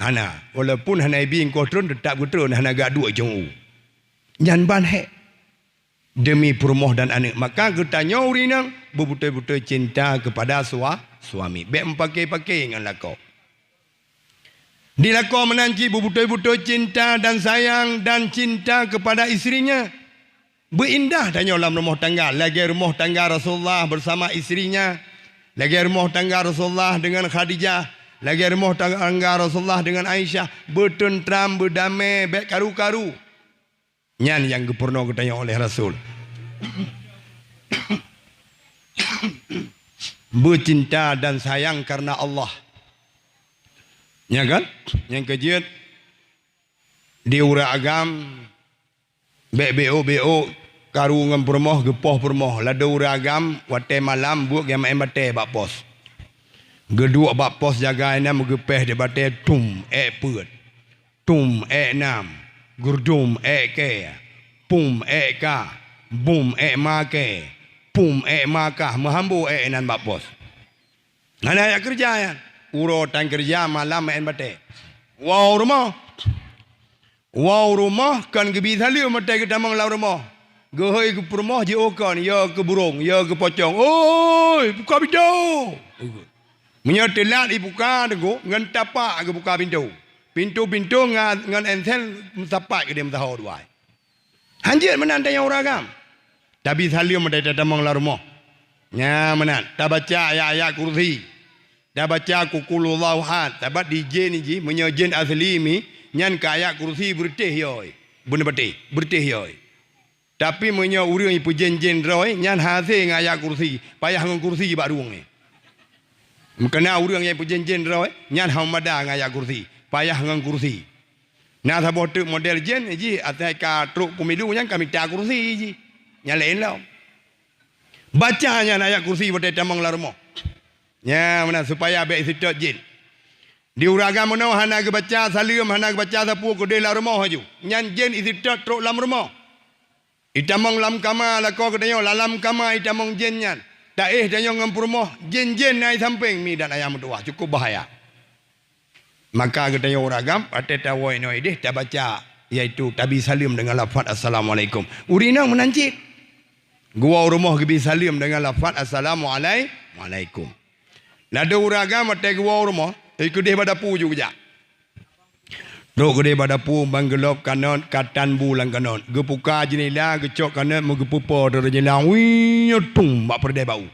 Hana. Walaupun hana ibi eungkoh treun, teutap geutreun, hana geuduek jong u. Nyan ban hék. Deumi peurumoh dan aneuëk, maka geutanyoe ureuëng inong beubeutôi-beutôi cinta keupada sua-, suami. Bék meupaké-paké ngon lakoe. Di lakoe meunan cit beubeutôi-beutôi cinta dan sayang dan cinta keupada istrinya. Beuindah tanyoe lam rumoh tangga, lagée rumoh tangga Rasulullah beusama istrinya, lagée rumoh tangga Rasulullah deungon Khadijah, lagée rumoh tangga Rasulullah deungon Aisyah, beuteunteram, beudamé, bék karu-karu. Nyan nyang geupeurunoe geutanyoe oleh Rasul. Beucinta dan sayang karena Allah. Nya kan? Nyang keujeuet di ureuëng agam, bék béok-béok karu ngon peurumoh, geupoh peurumoh. Ladôm ureuëng agam watée malam buet geumaén batée bak pos. Geuduek bak pos jaga inan meugeupéh di batée tum ék peuet. Tum ék nam, gurdum ék kée, pum ék ka, bum ék makée, pum ék makah, meuhambo ék inan bak pos. Hana jak keureuja nyan. Uroe tan keureuja malam maén batée. Woe u rumoh. Woe u rumoh kon geubi saleuem watée geutamong lam rumoh. Geuhôi keu peurumoh jiôh kon, yo keu burông, yo keu pocong. "Oi, buka pintoe!" Meunyoe teulat ibuka teungku, ngon tapak geubuka pintoe. Pintoe-pintoe nga-, ngon ensen meusapat keudeh meusaho dua. Hanjeuet meunan tanyoe ureuëng agam. Tabi saleuem watée tatamong lam rumoh. Nya meunan, tabaca ayat-ayat kursi. Tabaca Qul huwallahu ahad. Sabab di jén jih, meunyoe jén asli mi, nyan keu ayat kursi beureutéh yo. Beuneupatéh, beureutéh yo. Tapi meunyoe ureuëng jipeujén-jén droe, nyan hase ngon ayat kursi, payah ngon kursi bak ruweueng nyan. Meukeuna ureuëng nyang jipeujén-jén droe, nyan hana mada ngon ayat kursi, payah ngon kursi. Na saboh teuk model jén jih, asai ka trok pemilu nyan ka mita kursi jih. Nyan laén lom. Baca nyan ayat kursi watée tamong lam rumoh. Nya meunan supaya bék iseutôt jén. Di ureuëng agam meunoe hana geubaca saleuem, hana geubaca sapeue keudeh lam rumoh laju. Nyan jén iseutôt trok lam rumoh. Itamong lam kama lakoe geutanyoe, lam kama itamong jén nyan. Taéh tanyoe ngon peurumoh, jén-jén na i sampéng mi dan ayah meutuwah, cukup bahaya. Maka geutanyoe ureuëng agam, watée tawoe inoe ideh tabaca, yaitu tabi saleuem deungon lafaz assalamualaikum. Ureuëng inong meunan cit. Geuwoe u rumoh geubi saleuem deungon lafaz assalamualai-, alaikum. Ladôm ureuëng agam watée geuwoe u rumoh, ikeudeh bak dapu ju geujak. Trok keudeh bak dapu, ban geulop kanot, ka tan bu lam kanot. Geupuka jeunela, geucok kanot, meugeupeupo dari jeunela, wii, tum, bak peureudeh bak u.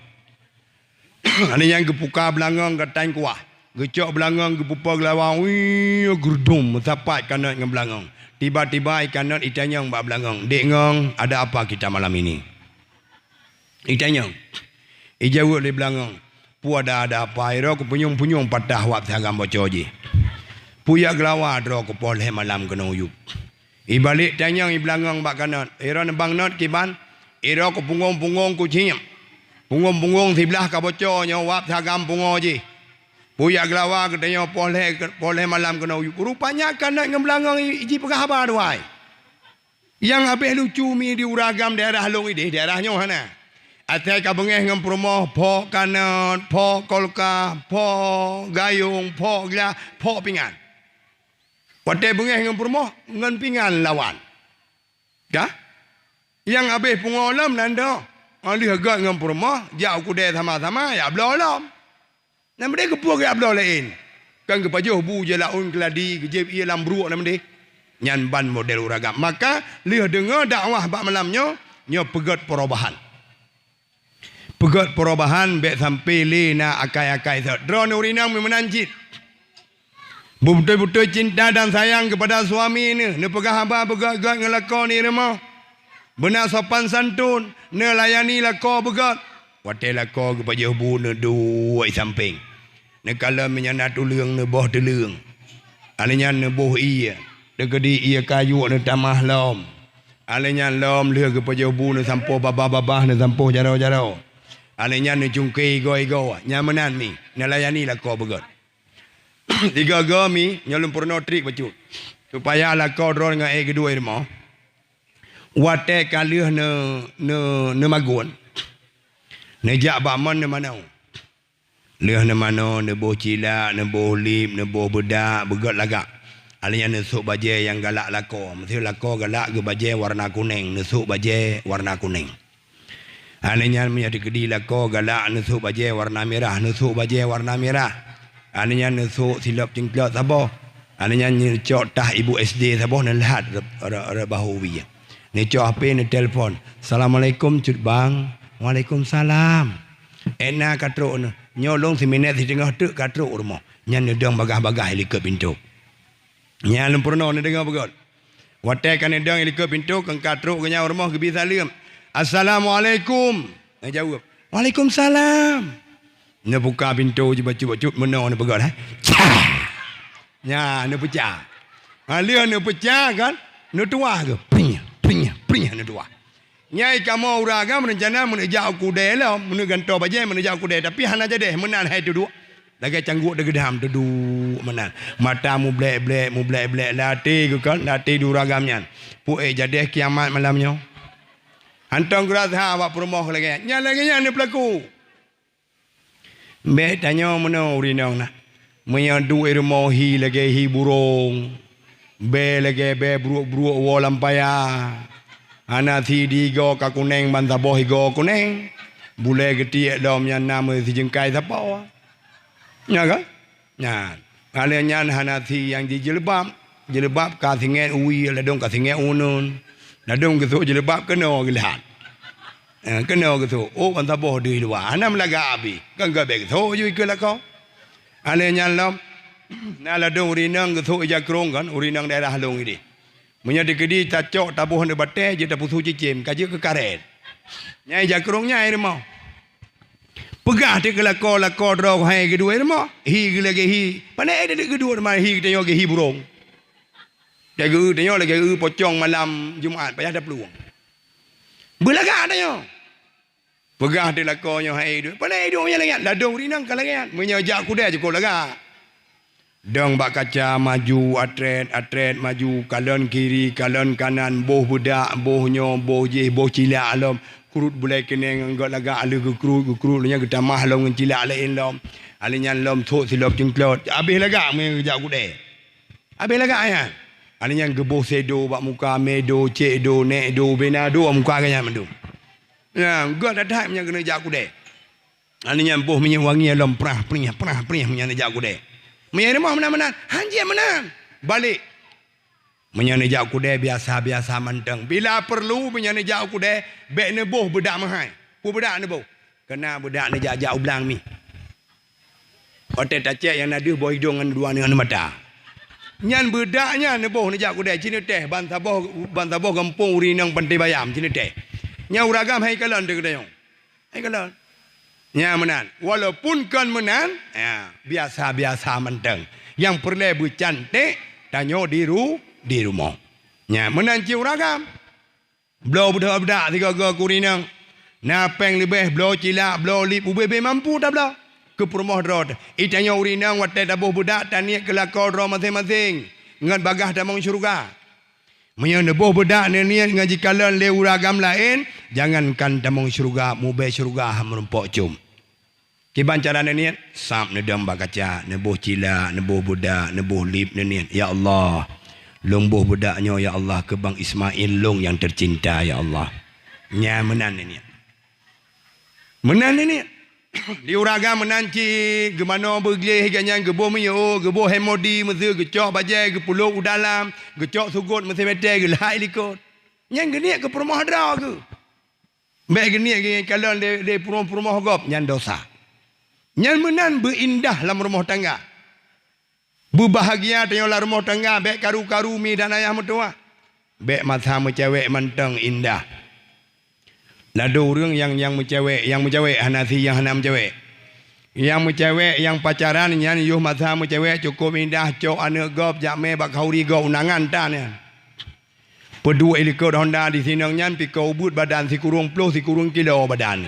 Aneuk nyan geupuka beulangong, ka tan kuah. Geucok beulangong, geupeupo geulawa, wii, geurdum, meusapat kanot ngon beulangong. Tiba-tiba i kanot itanyong bak beulangong, "Dek Ngong, ada apa kita malam ini?" Itanyong. Ijaweueb lé beulangong, "Peue ada-ada apa, i droe keupunyueng-punyueng patah wab sagam boco jih. Peue jak geulawa droe keu poh lhée malam keunoe u yup." Ibalek tanyong i beulangong bak kanot, "I droe neubang not kiban?" "I droe keupunggong-punggong kucieb. Punggong-punggong siblah ka boco nyoe wab sagam pungoe jih. Peue jak geulawa geutanyoe poh lhée, poh lhée malam keunoe u yup." Rupanya kanot ngon beulangong i-, jipeugah haba dua hai. Nyang habéh lucu mi di ureuëng agam daerah lôn ideh, daerah nyoe hana. Asai ka beungéh ngon peurumoh, phok kanot, phok kolka, phok gayong, phok glah, phok pingan. Watée beungéh ngon peurumoh, ngon pingan lawan. Ka? Nyang habéh pungo lom nan doh. Óh lheueh gét ngon peurumoh, jak u keudè sama-sama, jak bloe lom. Nan meudeh keupeue geujak bloe laén. Kan geupajoh bu jih laôn keuladi, geujieb ié lam bruek nan meudeh. Nyan ban model ureueng agam. Maka, lheueh deungoe dakwah bak malam nyoe, nyoe peugét perubahan. Peugét perubahan bék sampai lé na akai-akai sot. Droeneuh ureueng inong meunan cit. Beutôi-beutôi cinta dan sayang kepada suami neuh, neupeugah haba beugét-gét ngon lakoe neuh i rumoh. Beuna sopan santun, neulayani lakoe beugét. Watée lakoe geupajoh bu neuduek i sampéng. Neukalon meunyoe na tuleueng neuboh tuleueng. Alèh nyan neuboh ié, teukeudi ié kayue neutamah lom. Alèh nyan lom lheueh geupajoh bu neusampoe babah-babah, neusampoe jaroe-jaroe. Alèh nyan neucungké igoe-igoe. Nyan meunan mi, neulayani lakoe beugét. Tiga-tiga mi, nyoe lôn peurunoe trik bacut. Supaya lakoe droeneuh ngon éh geuduek i rumoh. Watée ka lheueh neu-, neu-, neumagun, neujak bak mon neumanoe. Lheueh neumanoe, neuboh cilak, neuboh lip, neuboh beudak, beugét lagak. Alèh nyan neusok bajée nyang galak lakoe. Meusé lakoe galak geu bajée warna kuneng, neusok bajée warna kuneng. Alèh nyan meunyoe teukeudi lakoe galak neusok bajée warna mirah, neusok bajée warna mirah. Alèh nyan neusok silop cingklot saboh. Alèh nyan neucok tah ibu S D saboh neulhat rot, rot, rot bahô wie. Neucok H P neutelepon. "Assalamualaikum, Cut Bang." "Waalaikumsalam." "Éh na ka trok neuh?" "Nyoe lôn siminét siteungoh teuk ka trok u rumoh." Nyan neudong bagaih-bagaih i likot pintoe. Nyan lôn peurunoe neudeungoe beugét. Watée ka neudong i likot pintoe, keu ka trok geuh nyan u rumoh geubi saleuem. "Assalamualaikum." Neujaweueb, "Waalaikumsalam." Neubuka pintoe jibacut-bacut meunoe neupeugah, hai. Cah! Nyan neupeucah. Ha, lheueh neupeucah kan, neutuwah geuh. Pring, pring, pring neutuwah. Nyai kamoe ureueng agam reuncana meuneujak u keudè lom, meuneuk gantoe bajée meuneujak u keudè, tapi hana jadeh meunan hai tuduek. Lagée cangguek deugeudam tuduek meunan. Mata mublek-blek, mublek-blek, latée geuh kan, latée di ureueng agam nyan. Peue éh jadeh kiamat malam nyoe. Hantom geurasa bak peurumoh lagée nyan. Nyan lagée nyan neupeulaku. Bék tanyoe meunoe ureueng inong na. Meunyoe duek i rumoh hi lagée hi burông, bée lagée bée bruek-bruek woe lam paya, hana si di igoe ka kuneng ban saboh igoe kuneng, bulée geutiek lom nyan na meusijeungkai sapoe. Nyo ka? Nyan. Alèh nyan hana si nyang jijeuleubaab. Jeuleubaab ka singét u wie, ladôm ka singét u uneun. Ladôm geusok jeuleubaab keunoe geulhat. Eh, keunoe geusok. Oh, ban saboh deuh luwa. Hana meulagak abéh. Kan geuh bék geusok ju ikeue lakoe. Alèh nyan lom, na ladôm ureueng inong geusok ija krông kan, ureueng inong daerah lôn idéh. Meunyoe teukeudi tacok taboh aneuk batée, jeuet tapeusu cicém, ka jeuet keu karét. Nyan ija krông nyan i rumoh. Peugah teuk keu lakoe, lakoe droe hai geuduek i rumoh. Hi geuh lagée hi. Pane éh geuduek i rumoh hi geutanyoe geuh hi burông. Lagée geutanyoe lagée geuh pocong malam Jumat payah taplueng. Beulagak tanyoe. Peugah teuk lakoe nyoe hai duek. Pane duek nyan lagée nyan. Ladôm ureueng inong ka lagée nyan. Meunyoe jak keudè cukôp lagak. Dong bak kaca maju, atrét, atrét maju, kalon kiri, kalon kanan, boh beudak, boh nyoe, boh jih, boh cilak lom. Krut bulée keuneng ngon gét lagak lheueh geukruet, geukruet, lheueh nyan geutamah lom ngon cilak laén lom. Alèh nyan lom sôk silop cingklot. Abéh lagak meunyoe geujak keudè. Abéh lagak nyan. Alèh nyan geuboh sèdo bak muka, mèdo, cékdo, nèkdo, bènado bak muka geuh nyan mandum. Nyan, gét that-that meunyoe keuneuk jak keudè. Alèh nyan boh minyeuk wangi lom prah, priah, prah, priah meunyoe neujak keudè. Meunyoe i rumoh meunan-meunan, hanjeuet meunan. Balek. Meunyoe neujak keudè biasa-biasa mantong. Bila peurlu meunyoe neujak keudè, bèk neuboh beudak meuhai. Peue beudak neuboh? Keu na beudak neujak-jak u blang mi. Watèe tacék nyang na deuh boh idông ngon dua nyoe mata. Nyan beudak nyan neuboh neujak keudè, ci neutéh ban saboh, ban saboh gampông ureueng inong Panté Bayam ci neutéh. Nyan ureueng agam hai kalon teuh geutanyoe. Hai kalon. Nyan meunan. Walaupun kon meunan, ya, biasa-biasa mantong. Nyang peureulèe beucanték tanyoe di ru-, di rumoh. Nyan meunan cit ureueng agam. Bloe beudôh beudak sigoe-goe keu ureueng inong. Na péng leubeh, bloe cilak, bloe lip, ubé-bé mampu tabloe. Keu peurumoh droe teuh. I tanyoe ureueng inong watèe taboh beudak taniet keu lakoe droe maséng-maséng. Ngon bagaih tamong syeuruga. Meunyoe neuboh beudak neuniet ngon jikalon lé ureueng agam laén, Jangankan tamong syeuruga, mubée syeuruga han meurumpok com. Kiban cara neuniet, sab neudong bak kaca, neuboh cilak, neuboh beudak, neuboh lip neuniet. Ya Allah, lôn boh beudak nyoe ya Allah keu Bang Ismail lôn nyang teucinta ya Allah. Nyan meunan neuniet. Meunan neuniet. Di ureueng agam meunan cit, geumanoe beugleh geuh nyan geuboh miyueb, geuboh hemodi meuseu geucok bajée, geupulok u dalam, geucok sugot meuseu metée geulhak i likot. Nyan geuniet keu peurumoh droe geuh. Bék geuniet geukalon lé, lé peurumoh-peurumoh gob, nyan dosa. Nyan meunan beuindah lam rumoh tangga. Beubahagia tanyoe lam rumoh tangga, bék karu-karu mi dan ayah meutuwah. Bék masa meucewek mantong indah. Ladôm ureueng nyang, nyang meucewek, nyang meucewek hana si nyang hana meucewek. Nyang meucewek, nyang pacaran nyan yoh masa meucewek cukôp indah, cok aneuk gob jak mé bak khauri gob undangan tan nyan. Peuduek i likot honda di sinong nyan pike ubeuet badan sikureueng ploh sikureueng kilo badan.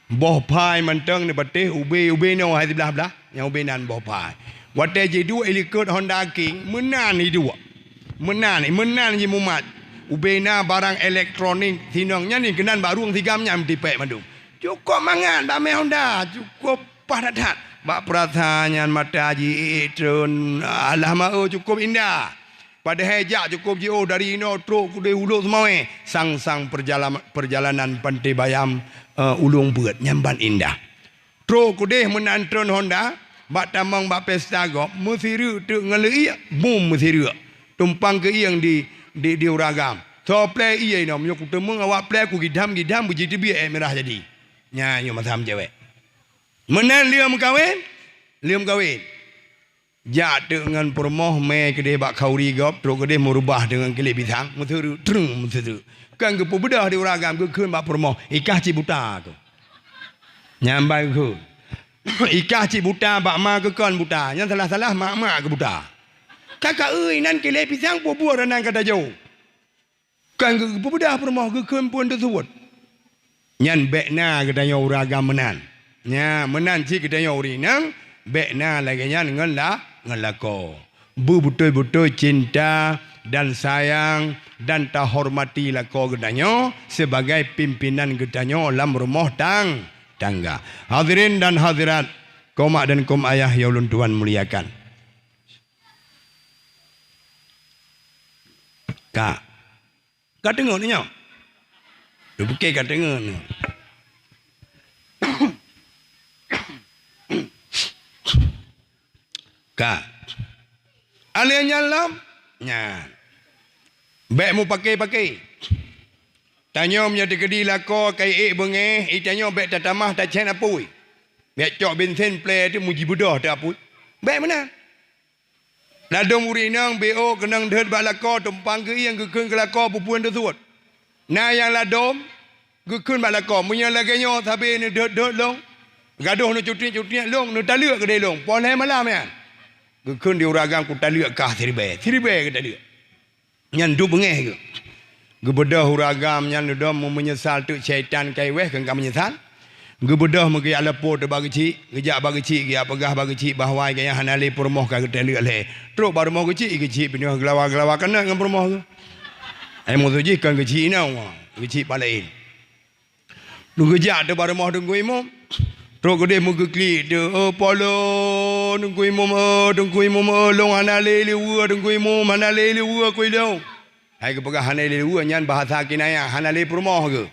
Boh phai mantong neupatéh ubé-ubé noe hai siblah-blah, nyang ubé nan boh phai. Watée jiduek i likot honda king, meunan jiduek. Meunan, meunan jimumat. Ubé na barang elektronik sinong nyan keunan bak rueng sigam nyan meutipék mandum. Cukôp mangat bak mé honda, cukôp paih that-that. Bak peurasaan nyan mata ji-ék treun, alah ma-e cukôp indah. Padahai jak cukôp jiôh dari inoe trok keudeh u Lhokseumawe, sang-sang peujalam-, peurjalanan Panté Bayam, eh, Ulông Beuet nyan ban indah. Trok keudeh meunan treun honda, bak tamong bak pesta gob, meusireuk teuk ngon leuiek, bum meusireuk. Tumpang keu ieng di, di, di ureueng agam. Soe plé ié inoe, meunyoe kuteumeung awak plé kugidam-gidam beujiteubiet ék mirah jadi. Nyan nyoe masa meucewek. Meunan lheueh meukawen, lheueh meukawen. Jak teuk ngon peurumoh mé keudeh bak khauri gob, trok keudeh meurubah deungon kilét pisang, meuteureu, treung meuteureu. Kan geupeubeudoh di ureueng agam geukheun bak peurumoh, "Ikah cit buta keuh." Nyan ban geukheun. "Ikah cit buta bak ma keuh kon buta." Nyan salah-salah mak-mak keuh buta. Ka ka-eu inan kilét pisang peue buet nan ka tajok. Kan geu-, geupeubeudoh peurumoh geukheun phon teusuet. Nyan bék na geutanyoe ureueng agam meunan. Nya, meunan cit geutanyoe ureueng inong, bék na lagée nyan ngon la-, ngon lakoe. Beubeutôi-beutôi cinta dan sayang dan tahormati lakoe geutanyoe sibagai pimpinan geutanyoe lam rumoh tang-, tangga. Hadirin dan hadirat, keu mak dan keu ayah nyang ulôn tuan muliakan. Ka. Ka teungeut nyoe? Lôn pike ka teungeut nyoe. Ka. Alèh nyan lom, nyan. Bék mupake-pake. Tanyoe meunyoe teukeudi lakoe ka ék beungéh, i tanyoe bék tatamah tacén apui. Bék cok bensen plé teuh meujibeudôh teuh apui. Bék meunan. Ladôm ureueng inong B O keunong deuet bak lakoe tumpang keu ieng geukheun keu lakoe peue-peue teusuet. Na nyang ladôm geukheun bak lakoe, meunyoe lagée nyoe sabe neudeuet-deuet lôn, gadôh neucutiek-cutiek lôn, neutaleuek keudeh lôn, poh lhée malam nyan. Geukheun di ureueng agam kutaleuek kah siribée, siribée geutaleuek. Nyan duek beungéh geuh. Geubeudôh ureueng agam nyan neudôm meunyeusal teuk syaitan ka iwéh keu ka meunyeusal. Geubeudôh meugeuyak lapor teuk bak geuchik, geujak bak geuchik, geujak peugah bak geuchik bahwa gobnyan hana lé peurumoh ka geutaleuek lhée. Trok bak rumoh geuchik, geuchik pineungoh geulawa-geulawa keunoe ngon peurumoh geuh. Ai musoh jih kon geuchik inoe, geuchik pat laén. Lôn geujak teuk bak rumoh Teungku Imum. Trok keudeh meugeuklik teuk, "Oh, po lôn, Teungku Imum, oh, Teungku Imum, oh, lôn hana lé liweue, Teungku Imum, hana lé liweue keu ilôn." Hai geupeugah hana lé liweue nyan bahasa kinayah, hana lé peurumoh geuh.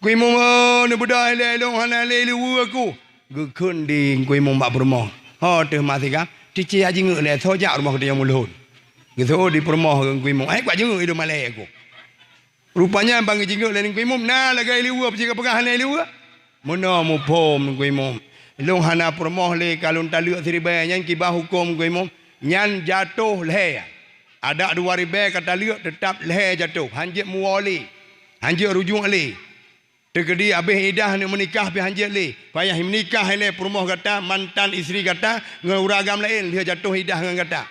"Teungku Imum, oh, neubeudôh ilée lôn hana lé liweue keuh." Geukheun di Teungku Imum bak peurumoh. "Ho teuh ma sigam, ticé jak jingeuk lé, soe jak rumoh geutanyoe meulhon." Geuseuôt di peurumoh Teungku Imum, "Hai kuat jingeuk ilôn malée keuh." Rupanya ban geujingeuk lé Teungku Imum, na lagée liweue, peue jih ka peugah hana liweue. Meunoe muphom Teungku Imum. Lôn hana peurumoh lé ka lôn taleuek siribée nyan kiban huköm Teungku Imum. Nyan jatoh lhée. Adak dua ribée ka taleuek teutap lhée jatoh, han jeuet muwoe lé. Han jeuet rujuk lé. Teukeudi abéh idah aneuk meunikah pih han jeuet lé. Payah meunikah ilée peurumoh gata, mantan istri gata, ngon ureueng agam laén lheueh jatoh idah ngon gata.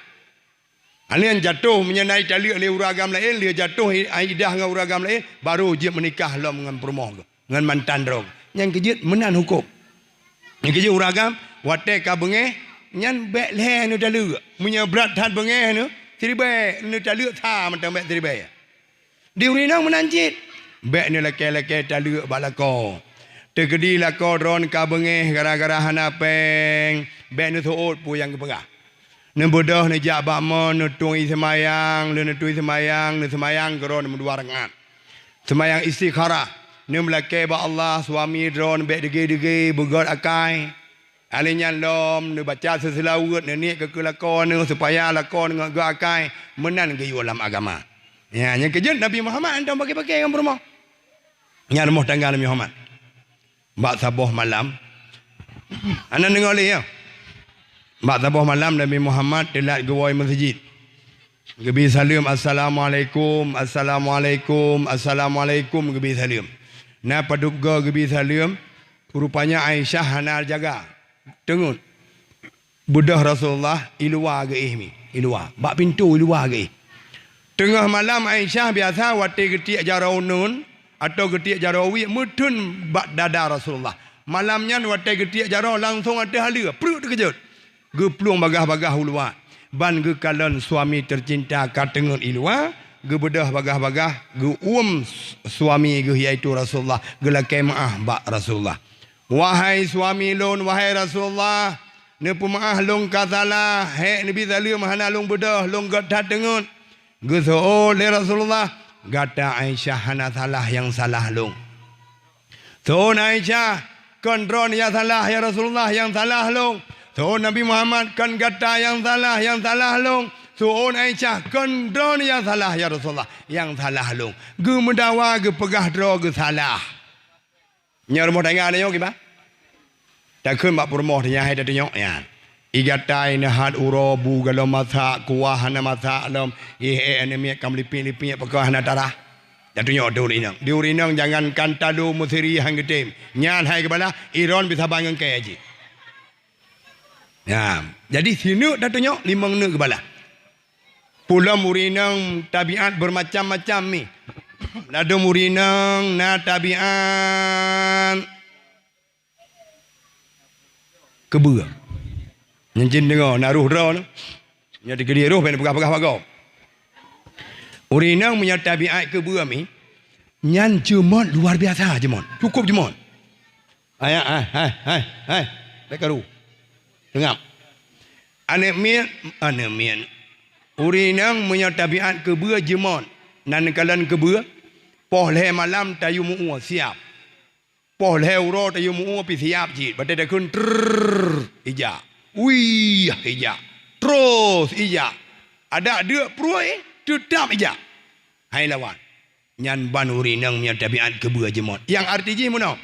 Alèh nyan jatoh meunyoe na italeuek lé ureueng agam laén, lheueh jatoh i-, idah ngon ureueng agam laén, barô jeuet meunikah lom ngon peurumoh geuh, ngon mantan droe. Nyan keuh jeuet meunan huköm. Nyan keuh jeuet ureueng agam, watée ka beungéh, nyan bék lhée neutaleuek. Meunyoe brat that beungéh neuh, siribée neutaleuek sa mantong bék siribée. Di ureueng inong meunan cit. Bék neulakée-lakée taleuek bak lakoe. Teukeudi lakoe droen ka beungéh gara-gara hana péng, bék neuseuôt peue nyang geupeugah. Neubeudôh neujak bak mon, neutueng ie seumayang, lheueh neutueng ie seumayang, neuseumayang keudroe meuduwa rakaat. Seumayang istikharah, neumeulakée bak Allah, suami droen bék deugée-deugée, beugét akai. Alèh nyan lom neubaca seuseulaweuet, neuniet keu, keu lakoe neuh, supaya lakoe neuh gét akai, meunan geuyue lam agama. Nya, nyang keujeuet Nabi Muhammad hantom paké-paké ngon peurumoh. Nyan rumoh tangga Nabi Muhammad. Bak saboh malam, hana deungoe lé, ya. Bak saboh malam Nabi Muhammad teulat geuwoe meuseujid. Geubi saleuem, "Assalamualaikum, assalamualaikum, assalamualaikum," geubi saleuem. Na padub goe geubi saleuem, rupanya Aisyah hana jaga. Teungeut. Beudôh Rasulullah i luwa geuéh mi, i luwa. Bak pintoe i luwa geuéh. Teungoh malam Aisyah biasa watée geutiek jaroe uneuen atau geutiek jaroe wiet meutheun bak dada Rasulullah. Malam nyan watée geutiek jaroe langsong ateueh haleue, preuet teukeujot. Geuplueng bagaih-bagaih u luwa. Ban geukalon suami teucinta ka teungeut i luwa, geubeudôh bagaih-bagaih, geuuem suami geuh yaitu Rasulullah, geulakée meuáh bak Rasulullah. "Wahai suami lôn, wahai Rasulullah, neupeumeuáh lôn ka salah, hék neubi saleuem hana lôn beudôh, lôn gét that teungeut." Geuseuôt lé Rasulullah, "Gata Aisyah hana salah, nyang salah lôn." "Seuôt Aisyah, kon droen nyang salah ya Rasulullah, nyang salah lôn." "Seuôt Nabi Muhammad, kon gata nyang salah, nyang salah lôn." "Seuôt Aisyah, kon droen nyang salah ya Rasulullah, nyang salah lôn." Geumeudawa, geupeugah droe geusalah. Nyoe rumoh tangga nyoe kiban? Takheun bak peurumoh teunyahai tatunyok nyan. I gata i neuhat uroe bu galom masak, kuah hana masak lom, i ék aneuk miet ka meulipik-lipik pakon hana tarah. Tatunyok di ureueng inong. Di ureueng inong jangankan talo meusiri han geutem. Nyan hai geubalah, i droen bisa ban ngon kée jih. Nah, jadi sineuk tatunyok, limong neuk geubalah. Peulom ureueng inong tabiat beumacam-macam mi. Ladôm ureueng inong na tabiat keubeue. Nyan jeuet deungoe na roh droe nyoe. Nyoe teukeudi roh ban peugah-peugah bak gob. Ureueng inong meunyoe tabiat keubeue mi, nyan jeumot luar biasa jeumot. Cukup jeumot. Hai, hai, hai, hai, hai. Bèk karu. Seungab. Aneuk miet, aneuk miet. Ureueng inong meunyoe tabiat keubeue jeumot, nan kalon keubeue, poh lhèe malam tayue meu-ue siap. Poh lhèe uroe tayue meu-ue pih siap cit. Batèe takheun trrrr, ijak. Wih, ijak. Terus ijak. Adak deuk pruet, teutap ijak. Hai lawan. Nyan ban ureueng inong meunyoe tabiat keubeue jeumot. Nyang arti jih meunoe,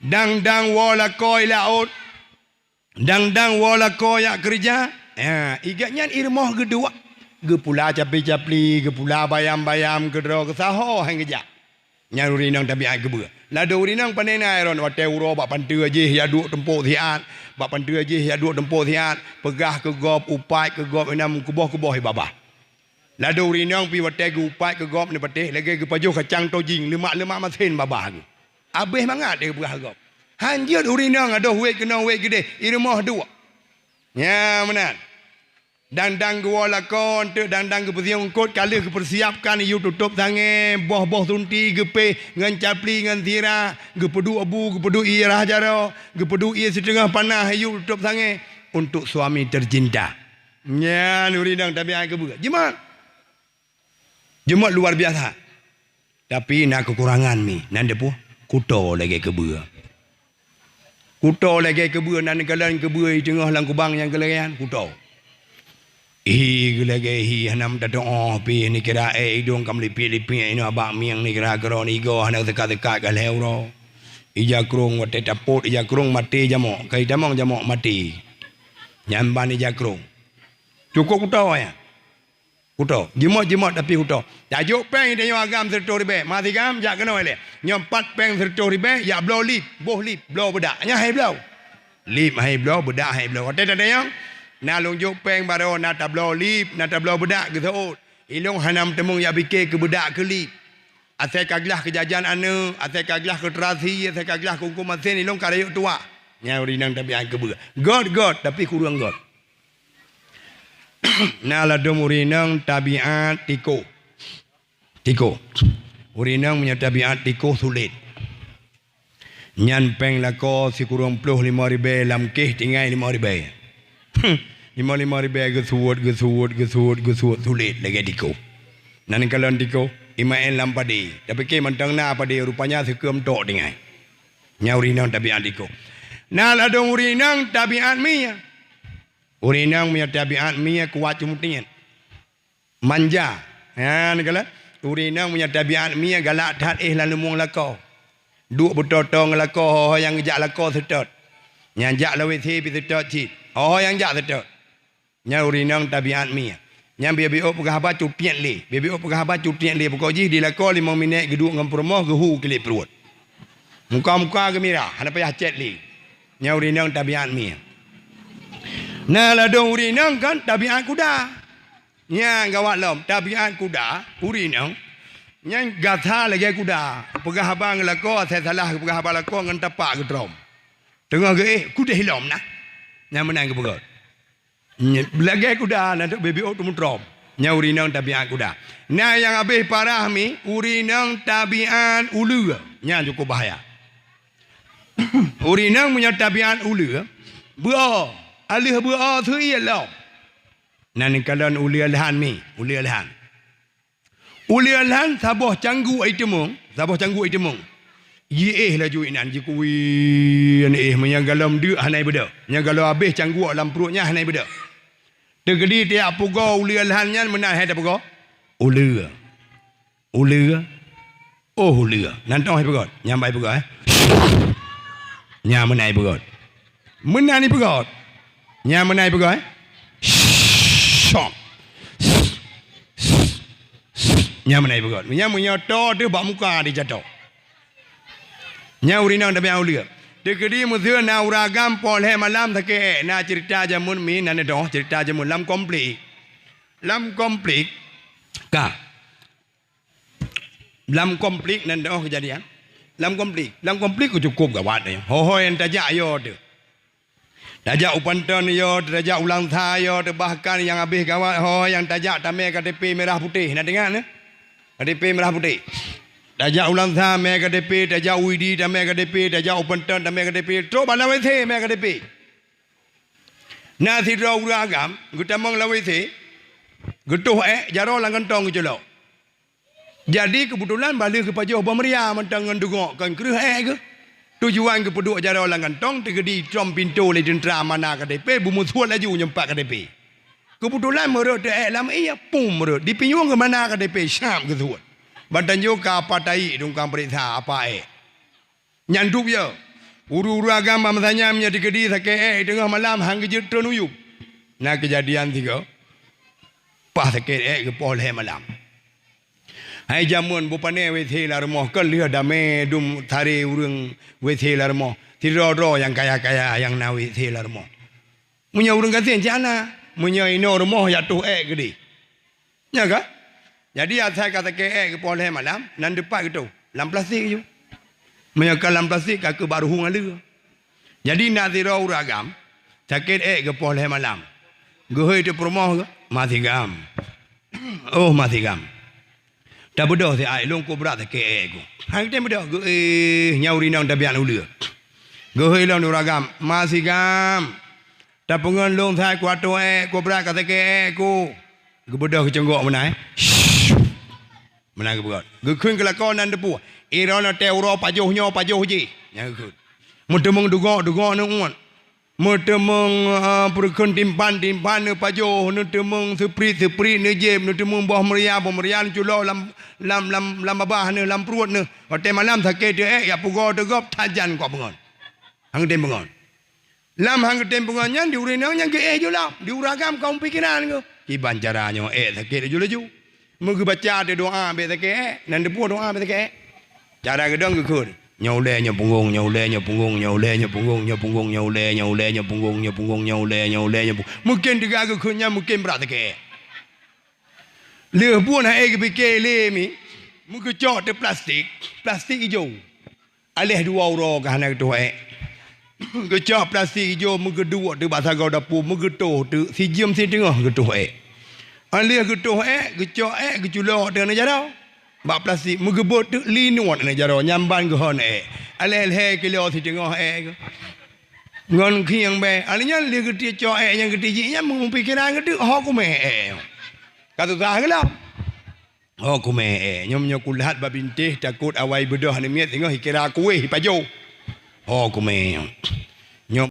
dang-dang woe lakoe i laôt, dang-dang woe lakoe jak keureuja, ha, i gobnyan i rumoh geuduek, geupula capli-capli, geupula bayam-bayam, keudroe geusaho han geujak. Nyan ureueng inong tabiat keubeue. Ladôm ureueng inong pane na droen watèe uroe bak panteue jih jak duek tumpôk siat, bak panteue jih jak duek tumpôk siat, peugah keu gob, upat keu gob, inan meukuboh-kuboh i babah. Ladôm ureueng inong pih watèe geuupat keu gob neupatéh lagèe geupajoh kacang tojing, leumak-leumak masen babah geuh. Abéh mangat lé geupeugah gob. Han jeuet ureueng inong adoh wét keunoe wét keudéh, i rumoh duek. Nyan meunan. Dang-dang geuwoe lakoe, eunteuk dang-dang geupeusiong eungkôt ka lheueh geupeusiapkan yue tutôp sangè, boh-boh sunti geupéh ngon capli ngon sira, geupeuduek bu, geupeuduek ie rhah jaroe, geupeuduek ie siteungoh panah yue tutôp sangè untuk suami tercinta. Nyan ureueng inong tabiat keubeue. Jeumot. Jeumot luar biasa. Tapi na keukurangan mi, nan dipeue? Kuto lagèe keubeue. Kuto lagèe keubeue, nan kalon keubeue i teungoh lam kubang nyang keulagèe nyan, kuto. Hi geulagèe hi hana meutatuoh pih, neukira ék idong ka meulipik-lipik inoe bak mieng, neukira keudroe igoe hana teukat-teukat ka lhèe uroe. Ija krông watèe tapot ija krông maté jamok, ka itamong jamok maté. Nyan ban ija krông. Cukôp kuto nyan. Kuto, jeumot-jeumot tapi kuto. Tajok péng tanyoe agam sireutôh ribèe, ma sigam jak keunoe lé. Nyoe pat péng sireutôh ribèe, jak bloe lip, boh lip, bloe beudak. Nyan hai bloe. Lip hai bloe, beudak hai bloe. Watèe tatanyong, na lôn jok péng baroe, na tabloe lip, na tabloe beudak, geuseuôt. Ilôn hana meuteumeung jak pike keu beudak keu lip. Asai ka glah keu jajan aneuk, asai ka glah keu terasi, asai ka glah keu ungku masen, ilôn ka rayeuk tuwah. Nyan ureueng inong tabiat keubeue. Göt-göt, tapi kureueng göt. Na ladôm ureueng inong tabiat tiko. Tiko. Ureueng inong meunyoe tabiat tikoh sulet. Nyan péng lakoe sikureueng ploh limong ribèe lam kéh tinggai limong ribèe. Limong-limong ribèe geusuet, geusuet, geusuet, geusuet, sulet lagèe tikoh. Nan kalon tikoh, imaén lam padé. Tapike mantong na padé, rupanya seukeuem tok tinggai. Nyan ureueng inong tabiat tikoh. Na ladôm ureueng inong tabiat mie. Ureueng inong meunyoe tabiat mie kuat ceumutiet. Manja. Nyan kalon ureueng inong meunyoe tabiat mie galak that éh lam lumueng lakoe. Duek beutoe-toe ngon lakoe, ho-ho nyang jak lakoe seutôt. Nyang jak lam WC pih seutôt cit. Ho-ho nyang jak seutôt. Nyan ureueng inong tabiat mie. Nyan biôh-biôh peugah haba cutiet lé. Biôh-biôh peugah haba cutiet lé. Pokok jih di lakoe limong minèt geuduek ngon peurumoh geuhu kilét pruet. Muka-muka geumirah, hana payah cèt lé. Nyan ureueng inong tabiat mie. Na ladôm ureueng inong kan tabiat kuda. Nyan gawat lom, tabiat kuda, ureueng inong. Nyan gata lagèe kuda, peugah haba ngon lakoe, asai salah geupeugah haba lakoe ngon tapak geutrom. Teungoh geuéh, kudeh lom na. Nyan meunan geupeugah. Lagèe kuda na, biôh-biôh teumeutrom. Nyan ureueng inong tabiat kuda. Na nyang habéh parah mi, ureueng inong tabiat uleue. Nyan cukup bahaya. Ureueng inong meunyoe tabiat uleue, beuo, aleuh beuo seuiet lom. Nan kalon uleue lhan mi, uleue lhan. Uleue lhan saboh cangguek iteumeung, saboh cangguek iteumeung. Jiéh laju inan, jikui inan éh, meunyoe galom deuk hana ibeudôh. Nyoe galom habéh cangguek lam pruet nyan hana ibeudôh. Teukeudi tajak pugoe uleue lhan nyan meunan hai tapugoe. Uleue. Uleue. Oh, uleue. Nan toh ipeugöt. Nyan bai peugöt, eh. Nyan meunan ipeugöt. Meunan ipeugöt. Nyan meunan ipeugöt, eh. Syok. Nyan meunan ipeugöt. Nyan meunyoe to teuh bak muka dijatoe. Nyan ureueng inong tabiat uleue. Teukeudi meuseu na ureueng agam poh lhèe malam sakét, na ceurita jameun mi nan doh, ceurita jameun lam konflik. Lam konflik ka. Lam konflik nan doh keujadian. Lam konflik, lam konflik keu cukup gawat nyoe. Ho-ho nyang tajak yo teuh. Tajak u Panton yo, tajak u Langsa yo, bahkan nyang habéh gawat ho nyang tajak tamè K T P merah putéh. Na teuingat, eh? K T P merah putéh. Tajak u Langsa mè K T P, tajak u Idi tamè K T P, tajak u Panton tamè K T P, trok bak lam W C mè K T P. Na sidroe ureueng agam geutamong lam W C, geutoh èk, jaroe lam kantong geuculok. Jadi, keubeutulan bak lheueh geupajoh boh meuria mantong ngon deungok kon kreueh èk geuh. Tujuan geupeuduek jaroe lam kantong, teukeudi trom pintoe lé teuntra mana K T P, beumeusuet laju nyoe pat K T P. Keubeutulan meurot teuh èk lam ié, pum meurot. Di pinyueng geuh mana K T P, syap geusuet. Ban tanyoe ka apa tahi dungkang peuriksa apa èk. Nyan dub yo. Ureueng-ureueng agam bak masa nyan meunyoe teukeudi sakét èk teungoh malam han geujeuet treun u yup. Na keujadian sigoe. Paih sakét èk geupoh lhèe malam. Hai jameun beupané W C lam rumoh, kon lheueh damé dum taré ureueng W C lam rumoh. Sidroe-droe nyang kaya-kaya nyang na W C lam rumoh. Meunyoe ureueng gasien cit hana, meunyoe inoe rumoh jak toh èk keudéh. Nyo ka? Jadi asai ka sakét èk geupoh lhèe malam, nan teupat geutoh, lam plastik ju. Meunyoe ka lam plastik, ka keuh bak ruhueng aleue. Jadi na sidroe ureueng agam, sakét èk geupoh lhèe malam. Geuhôi teuk peurumoh geuh, "Ma Sigam." "Oh, Ma Sigam. Tabeudôh siat, lôn keu brat sakét èk ku." Han geutem beudôh, geuéh, nyan ureueng inong tabiat uleue. Geuhôi lom di ureueng agam, "Ma Sigam. Tapeungon lôn sai kuatoe èk, keu brat ka sakét èk ku." Geubeudôh geucunggok meunan, eh. Meunan geubeudôh. Geukheun keu lakoe nan teupeue. Droeneuh watèe uroe pajoh nyoe, pajoh jih. Nyan geukheun. Meuteumeung deungok, deungok neuôt. Meuteumeung, eh, peureukeun timphan, timphan neupajoh, neuteumeung seuprit, seuprit neujieb, neuteumeung boh meuria, boh meuria neuculok lam, lam, lam, lam babah neuh, lam pruet neuh. Watèe malam sakét teuh èk, jak pugoe teuh gob, sajan keu peungon. Han geutem peungon. Lam han geutem peungon nyan di ureueng inong nyan geuéh ju lom, di ureueng agam ka meupikéran geuh. Kiban cara nyoe èk sakét laju-laju. Meugeubaca teuh doa bèk sakét èk, nan teupeue doa bèk sakét èk. Cara geudong geukheun, "Nyoe ulèe nyoe punggong, nyoe ulèe nyoe punggong, nyoe ulèe nyoe punggong, nyoe ulèe nyoe punggong, nyoe ulèe nyoe punggong, nyoe ulèe nyoe punggong." Mungken teuga geukheun nyan mungken brat sakét èk. Lheueh buet han ék geupiké lé mi, meugeucok teuh plastik, plastik ijo. Aléh dua uroe ka hana geutoh èk. Geucok plastik ijo meugeuduek teuh bak sagoe dapu, meugeutoh teuh sijeuem siteungoh geutoh èk. Aléh geutoh èk, geucok èk, geuculok teuh ngon jaroe. Bak plastik meugeubot teuk linuet aneuk jaroe nyan ban geuhon èk. Alèh-alèh kilo siteungoh èk geuh. Ngon khieng bèe. Aneuk nyan lé geuti cok èk nyan geuti jih nyan meupikeran geuteuk ho kumè èk. Ka susah geuh lom. Ho kumè èk. Nyoe meunyoe kulhat bak bintéh takot awai beudôh aneuk miet singoh ikira kuéh ipajoh. Ho kumè.